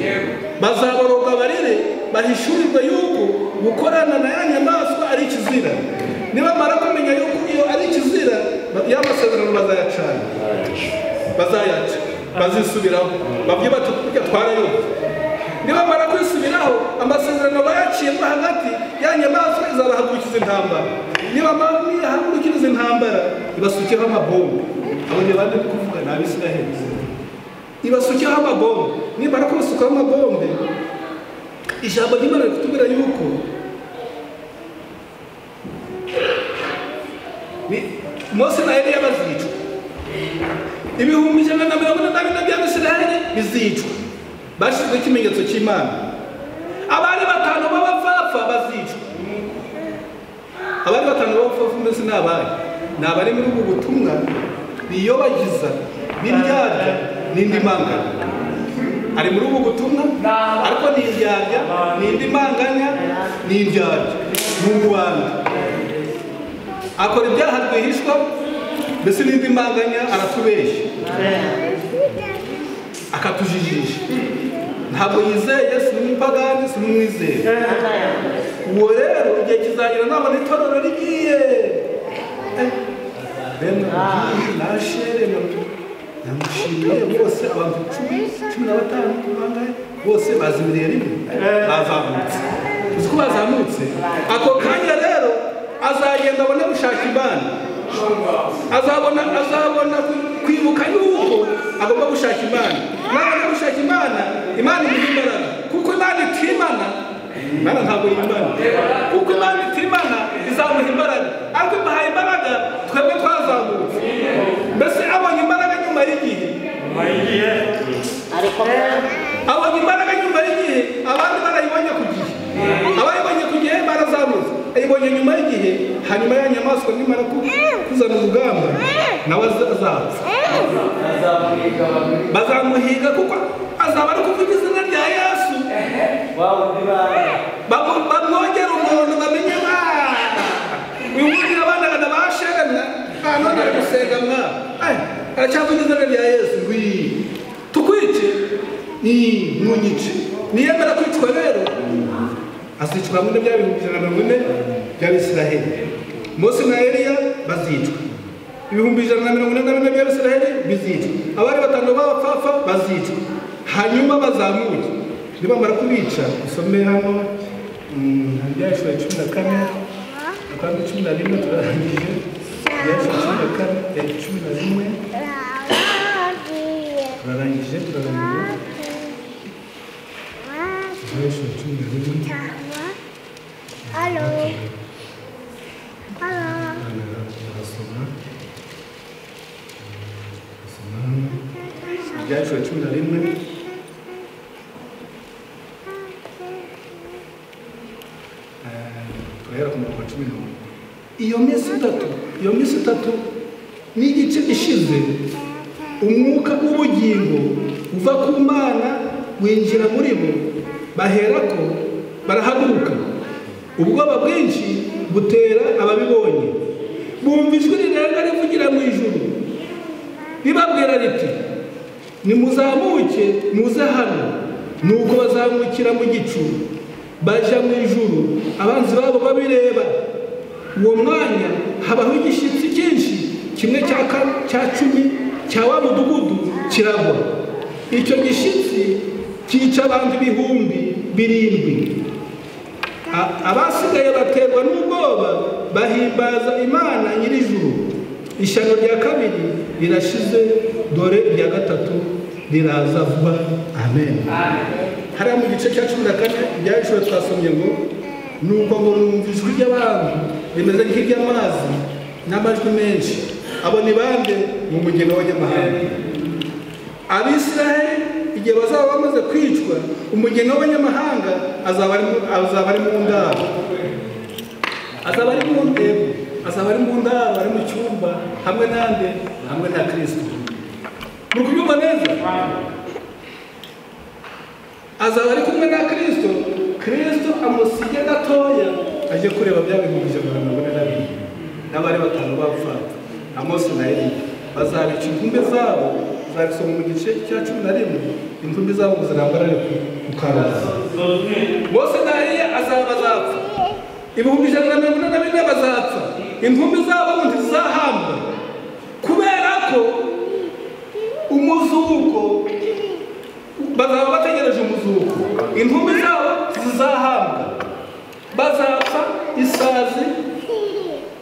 Bazaboroga barire, bahishurirwe yuko gukorana na ya nyamaswa ari ikizira. Nibamara kumenya yuko iyo ari ikizira, ya masezerano bazayacana, bazayaca, bazisubiraho, babye bati twarayoba. Nibamara kwisubiraho, amasezerano bayaciyemo hagati, ya nyamaswa izabahagurukiza intambara. Nibamara nihagurukiriza intambara, ibasukiyeho amabombe. Abo ni bande ndi kuvuga? Ni Abisiraheli. Ibasukiyeho amabombe. Nimara kubasukaho amabombe, ijambo ry'Imana rikutubwira yuko Mose na Eliya bazicwa. 144,000 by'Abisiraheli bizicwa. Bashyizweho ikimenyetso cy'Imana. Abari 5 b'abapfapfa bazicwa. Abari 5 b'abapfapfa mbese ni abahe? Ni abari muri ubu butumwa biyobagiza, b'indyarya n'indi manganya. Ari muri ubu butumwa ariko ni indyarya, ni indi manganya, ni indyarya, ni umuwanda. Akora ibyaha rwihishwa, mbese n'indi manganya, aratubeshya, akatujijisha. Ntabwo yizeye, si n'umupagani, si n'umwizeye. Uwo rero igihe kizagera nabona itorero rigiye namushimiye bose, abantu 10, 15 bangahe bose bazimiriye rimwe, bazamutse. Uzi ko bazamutse? Ako kanya rero azagenda abone gushaka Imana. Azabona kwibuka yuko agomba gushaka Imana. Nabona gushaka Imana, Imana imuha imbaraga. Kuko Imana itimana, Imana ntabwo yimana. Kuko Imana itimana izamuha imbaraga. Ariko imuhaye imbaraga twebwe twazamutse. Mbese abonye imbaraga nyuma y'igihe. Abonye imbaraga nyuma y'igihe, abandi barayibonye ku gihe. Abayibonye ku gihe barazamutse. Ayibonye nyuma y'igihe, hanyuma ya nyamaswa nimara kuzana urugamba, nawe azapfa. Bazamuhiga kuko azaba ari kuvuga izina rya Yesu. Bamwongera umuntu bamenye uyu wundi abana basherana, none ari gusenga mwa. Aracyavuga izina rya Yesu. Tukwice ni munyice. Niyemera kwicwa rero azicwa hamwe n'ibya 140,000 by'Abisiraheli. Mose na Eliya bazicwa. 144,000 by'Abisiraheli bizicwa. Abari 5 b'abapfapfa bazicwa. Hanyuma bazamuke. Nibamara kubica, usome hano Ibyahishwe 14, kandi 11 turarangije. Ibyahishwe 14, 11 turarangije. Ibyahishwe 11. Hello. Hello. Ibyahishwe 11. Turahera ku murongo wa 11. Iyo minsi itatu n'igice ishize, umwuka w'ubugingo uva ku Mana winjira muri bo, baherako barahaguruka. Ubwoba bwinshi butera ababibonye. Bumva ijwi rirenga rivugira mu ijuru ribabwira riti: nimuzamuke muze hano. Nuko bazamukira mu gicu baja mu ijuru, abanzi babo babireba. Uwo mwanya habaho igishitsi cyinshi, kimwe cya 10 cya wa mudugudu kiragwa. Icyo gishitsi cyica abantu 7,000. Abasigaye baterwa n'ubwoba, bahimbaza Imana nyir'ijuru. Ishyano rya kabiri rirashize, dore irya gatatu riraza vuba. Amen. Hariya mu gice cya 14 ibyahishwe twasomye ngo nuko ngo numva ijwi ry'abantu rimeze nk'iry'amazi n'amajwi menshi. Abo ni bande? Mu mugeni w'abanyamahanga. Abisiraheli igihe bazaba bamaze kwicwa, umugeni w'abanyamahanga azaba ari mu ndaro, azaba ari mu ndego, azaba ari mu ndaro, ari mu cyumba hamwe nande, hamwe na Kristo. Muri kubyumva neza? Azaba ari kumwe na Kristo. Kristo amusige gatoya aje kureba bya 144,000 n'abari batanu bapfa Amosi na Eliya. Bazabica intumbi zabo, uzabisoma mu gice cya 11, intumbi zabo zirambarare ku karaza. Mose na Eliya azaba bazapfa, 144,000 bazapfa, intumbi zabo ntizahambwa, kubera ko umuzuko bazaba bategereje umuzuko. Intumbi zabo zizahambwa, bazapfa isazi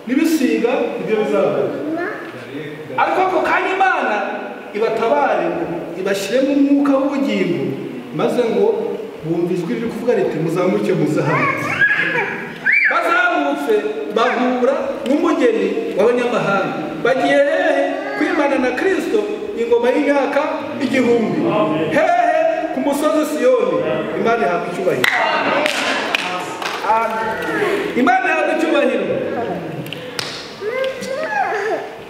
n'ibisiga ibyo bizaba. Ariko ako kanya Imana ibatabare, ibashyire mu mwuka w'ubugingo, maze ngo bumva ijwi riri kuvuga riti muzamuke muze hano. Bazamutse bahura n'umugeni w'abanyamahanga. Bagiye hehe? Kwimana na Kristo ingoma y'imyaka 1000. Hehe? Ku musozi Siyoni. Imana ihabwa icyubahiro. Imana ihabwa icyubahiro.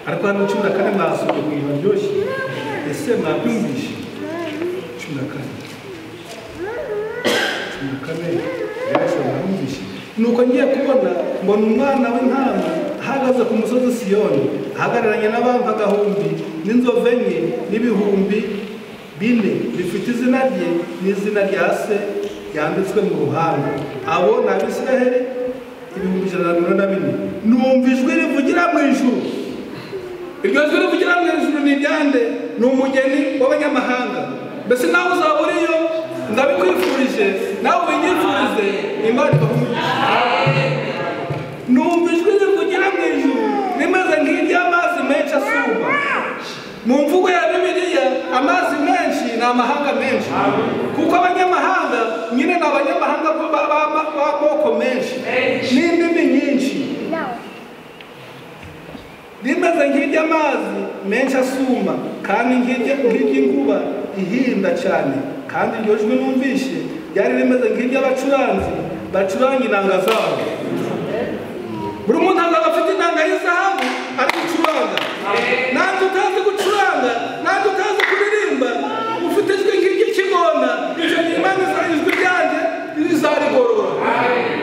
Ariko hano 14 mwasubye mu bintu byoroshye. Ese mwabyumvishe? 14 mwumvishe. Nuko ngiye kubona mbona umwana w'intama ahagaze ku musozi Siyoni, ahagararanye n'abantu 1000 n'inzovu enye n'ibihumbi 4 bifite izina rye n'izina rya se yanditswe mu ruhanga. Abo ni Abisiraheli 144,000. Numva ijwi rivugira mu ijuru. Iryo jwi rivugira mu ijuru ni iryande? Ni umugeni w'abanyamahanga. Mbese nawe uzaba uriyo, ndabikwifurije, nawe ubinyifurize, Imana ikakuvugisha. Numva ijwi rivugira mu ijuru rimeze nk'iry'amazi menshi asuma. Mu mvugo ya Bibiliya, amazi menshi ni amahanga menshi, kuko abanyamahanga nyine ni abanyamahanga b'amoko menshi n'indimi nyinshi. Rimeze nk'iry'amazi menshi asuma, kandi nk'iry'inkuba ihinda cyane. Kandi iryo jwi numvishe ryari rimeze nk'iry'abacuranzi bacuranga inanga zabo. Buri muntu azaba afite inanga y'izahabu ari gucuranga. Nanjye utazi gucuranga, nanjye utazi kuririmba, ufite ijwi nk'iry'ikigona, icyo gihe Imana ijwi ryanjye izarigorora,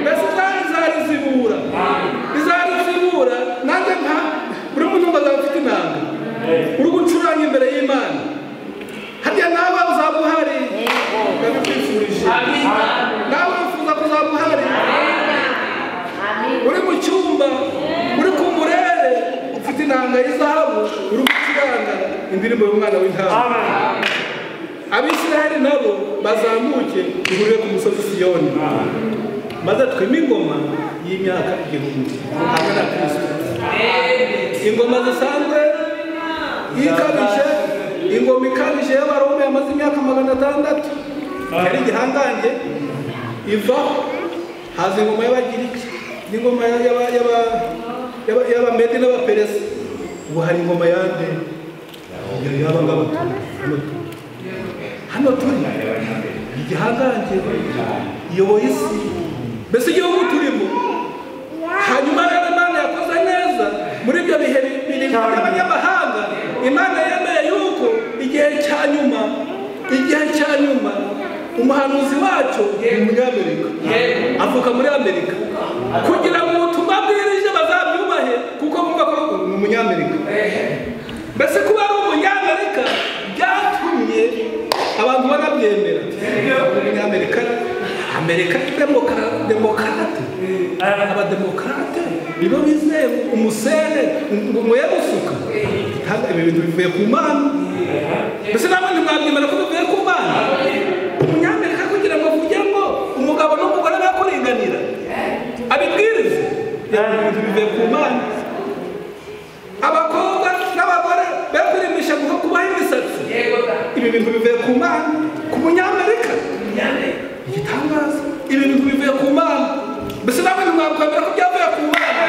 mbese izarizibura, izarizibura. Nanjye nka buri muntu ngo azaba afite inanga uri gucuranga imbere y'Imana. Harya nawe uzaba uhari, ndabikwifurije. Nawe wifuza kuzaba uhari, uri mu cyumba, uri ku murere, ufite inanga y'izahabu, uri gucuranga indirimbo y'umwana w'intama. Abisiraheli nabo bazamuke duhurire ku musozi Siyoni, maze twime ingoma y'imyaka 1000 hamwe na Kristo. Ingoma zisanzwe ikabije, ingoma ikabije y'Abaroma yamaze imyaka 600 yari igihangange, ivaho haza ingoma y'Abagiriki n'ingoma y'Abamedi n'Abaperesi. Ubu hari ingoma yande y'aba ngaba hano turi, igihangange iyoboye isi, mbese igihugu turimo. Hanyuma rero Imana yakoze neza muri ibyo bihe bibiri by'abanyamahanga. Imana yemeye yuko igihe cya nyuma, igihe cya nyuma umuhanuzi wacu ni umunyamerika, avuka muri Amerika, kugira ngo ubutumwa bwirije bazabyubahe, kuko bumva ko ni umunyamerika. Mbese kuba ari umunyamerika byatumye abantu banabyemera. Umunyamerika, Amerika demokarate, abademokarate nibo bizeye umusere ngo muye gusuka. Ibi bintu bivuye ku Mana. Mbese namwe ntimwabyemera ko bivuye ku Mana? Umunyamerika kugira ngo avuge ngo umugabo n'umugore bakuringanira, abibwirize, ibintu bivuye ku Mana. Abakobwa n'abagore bakwirimisha kubaha imisatsi, ibi bintu bivuye ku Mana, ku munyamerika. Igitangaza, ibi bintu bivuye ku Mana. Mbese namwe ntimwakwemera ko byavuye ku Mana?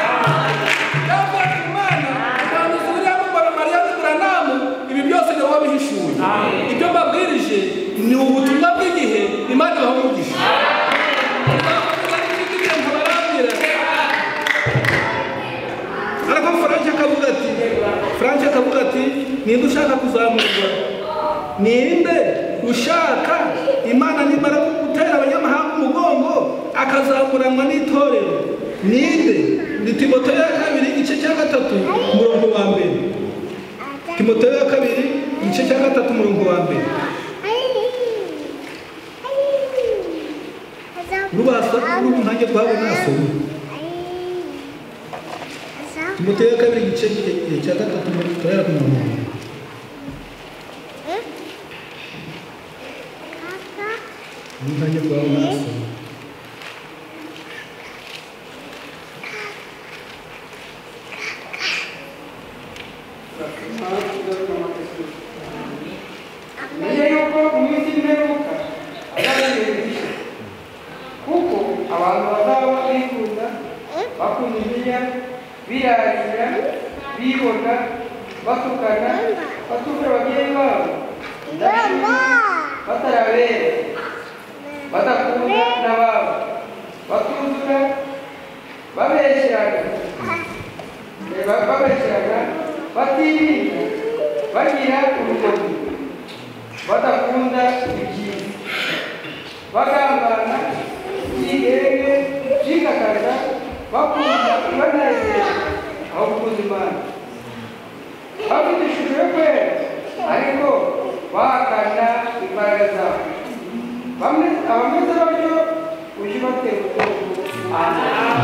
Byavuye ku Mana. Umuhanuzi William Marion Branham ibi byose ni wabihishuye. Ibyo mbabwirije ni ubutumwa bw'igihe. Imana ibahe umugisha. Ariko Frank akavuga ati ninde ushaka kuzamurwa? Ninde ushaka Imana nimara Ninde? Ni Timoteyo ya kabiri igice cya 3 umurongo wa mbere. Timoteyo ya kabiri igice cya 3 umurongo wa mbere. Rubasa ntange twabona asoma. Timoteyo ya kabiri igice cya 3 turahera ku murongo wa mbere. Ntange twabona asoma.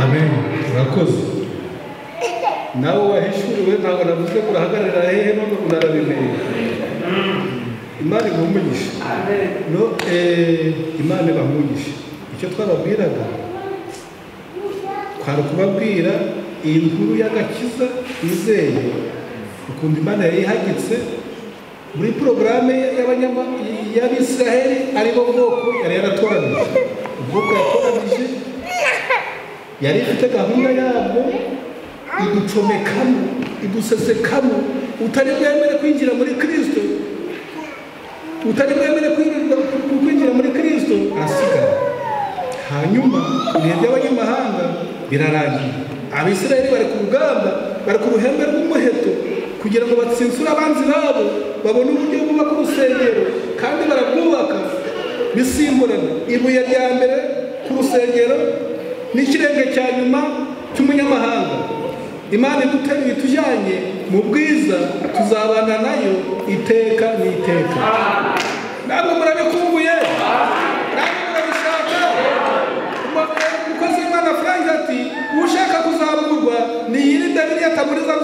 Amen. Urakoze. Nawe wahishuriwe ntabwo navuze ko urahagarara hehe none unarabimenye. Imana iguhe umugisha. No, Imana ibahe umugisha. Icyo twababwiraga kwari kubabwira iyi nkuru y'agakiza izeye ukuntu Imana yayihagitse muri porogaramu y'Abisiraheli aribo bwoko yari yaratoranije. Ubwoko yatoranije yari ifite gahunda yabwo iducomekamo idusesekamo. Utari bwemere kwinjira muri Kristo, utari bwemere kwinjira muri Kristo arasigara. Hanyuma ibihe by'abanyamahanga birarangiye. Abisiraheli bari ku rugamba, bari ku ruhembe rw'umuheto kugira ngo batsinsure abanzi babo, babone uburyo bubaka urusengero, kandi barabwubaka bisimburana. Ibuye rya mbere ku rusengero n'ikirenge cya nyuma cy'umunyamahanga. Imana iduteruye itujyanye mu bwiza, tuzabana nayo iteka n'iteka. Namwe murabikumbuye, namwe murabishaka. Umukozi w'Imana Frank ati ushaka kuzamurwa niyirinde biriya atamuriza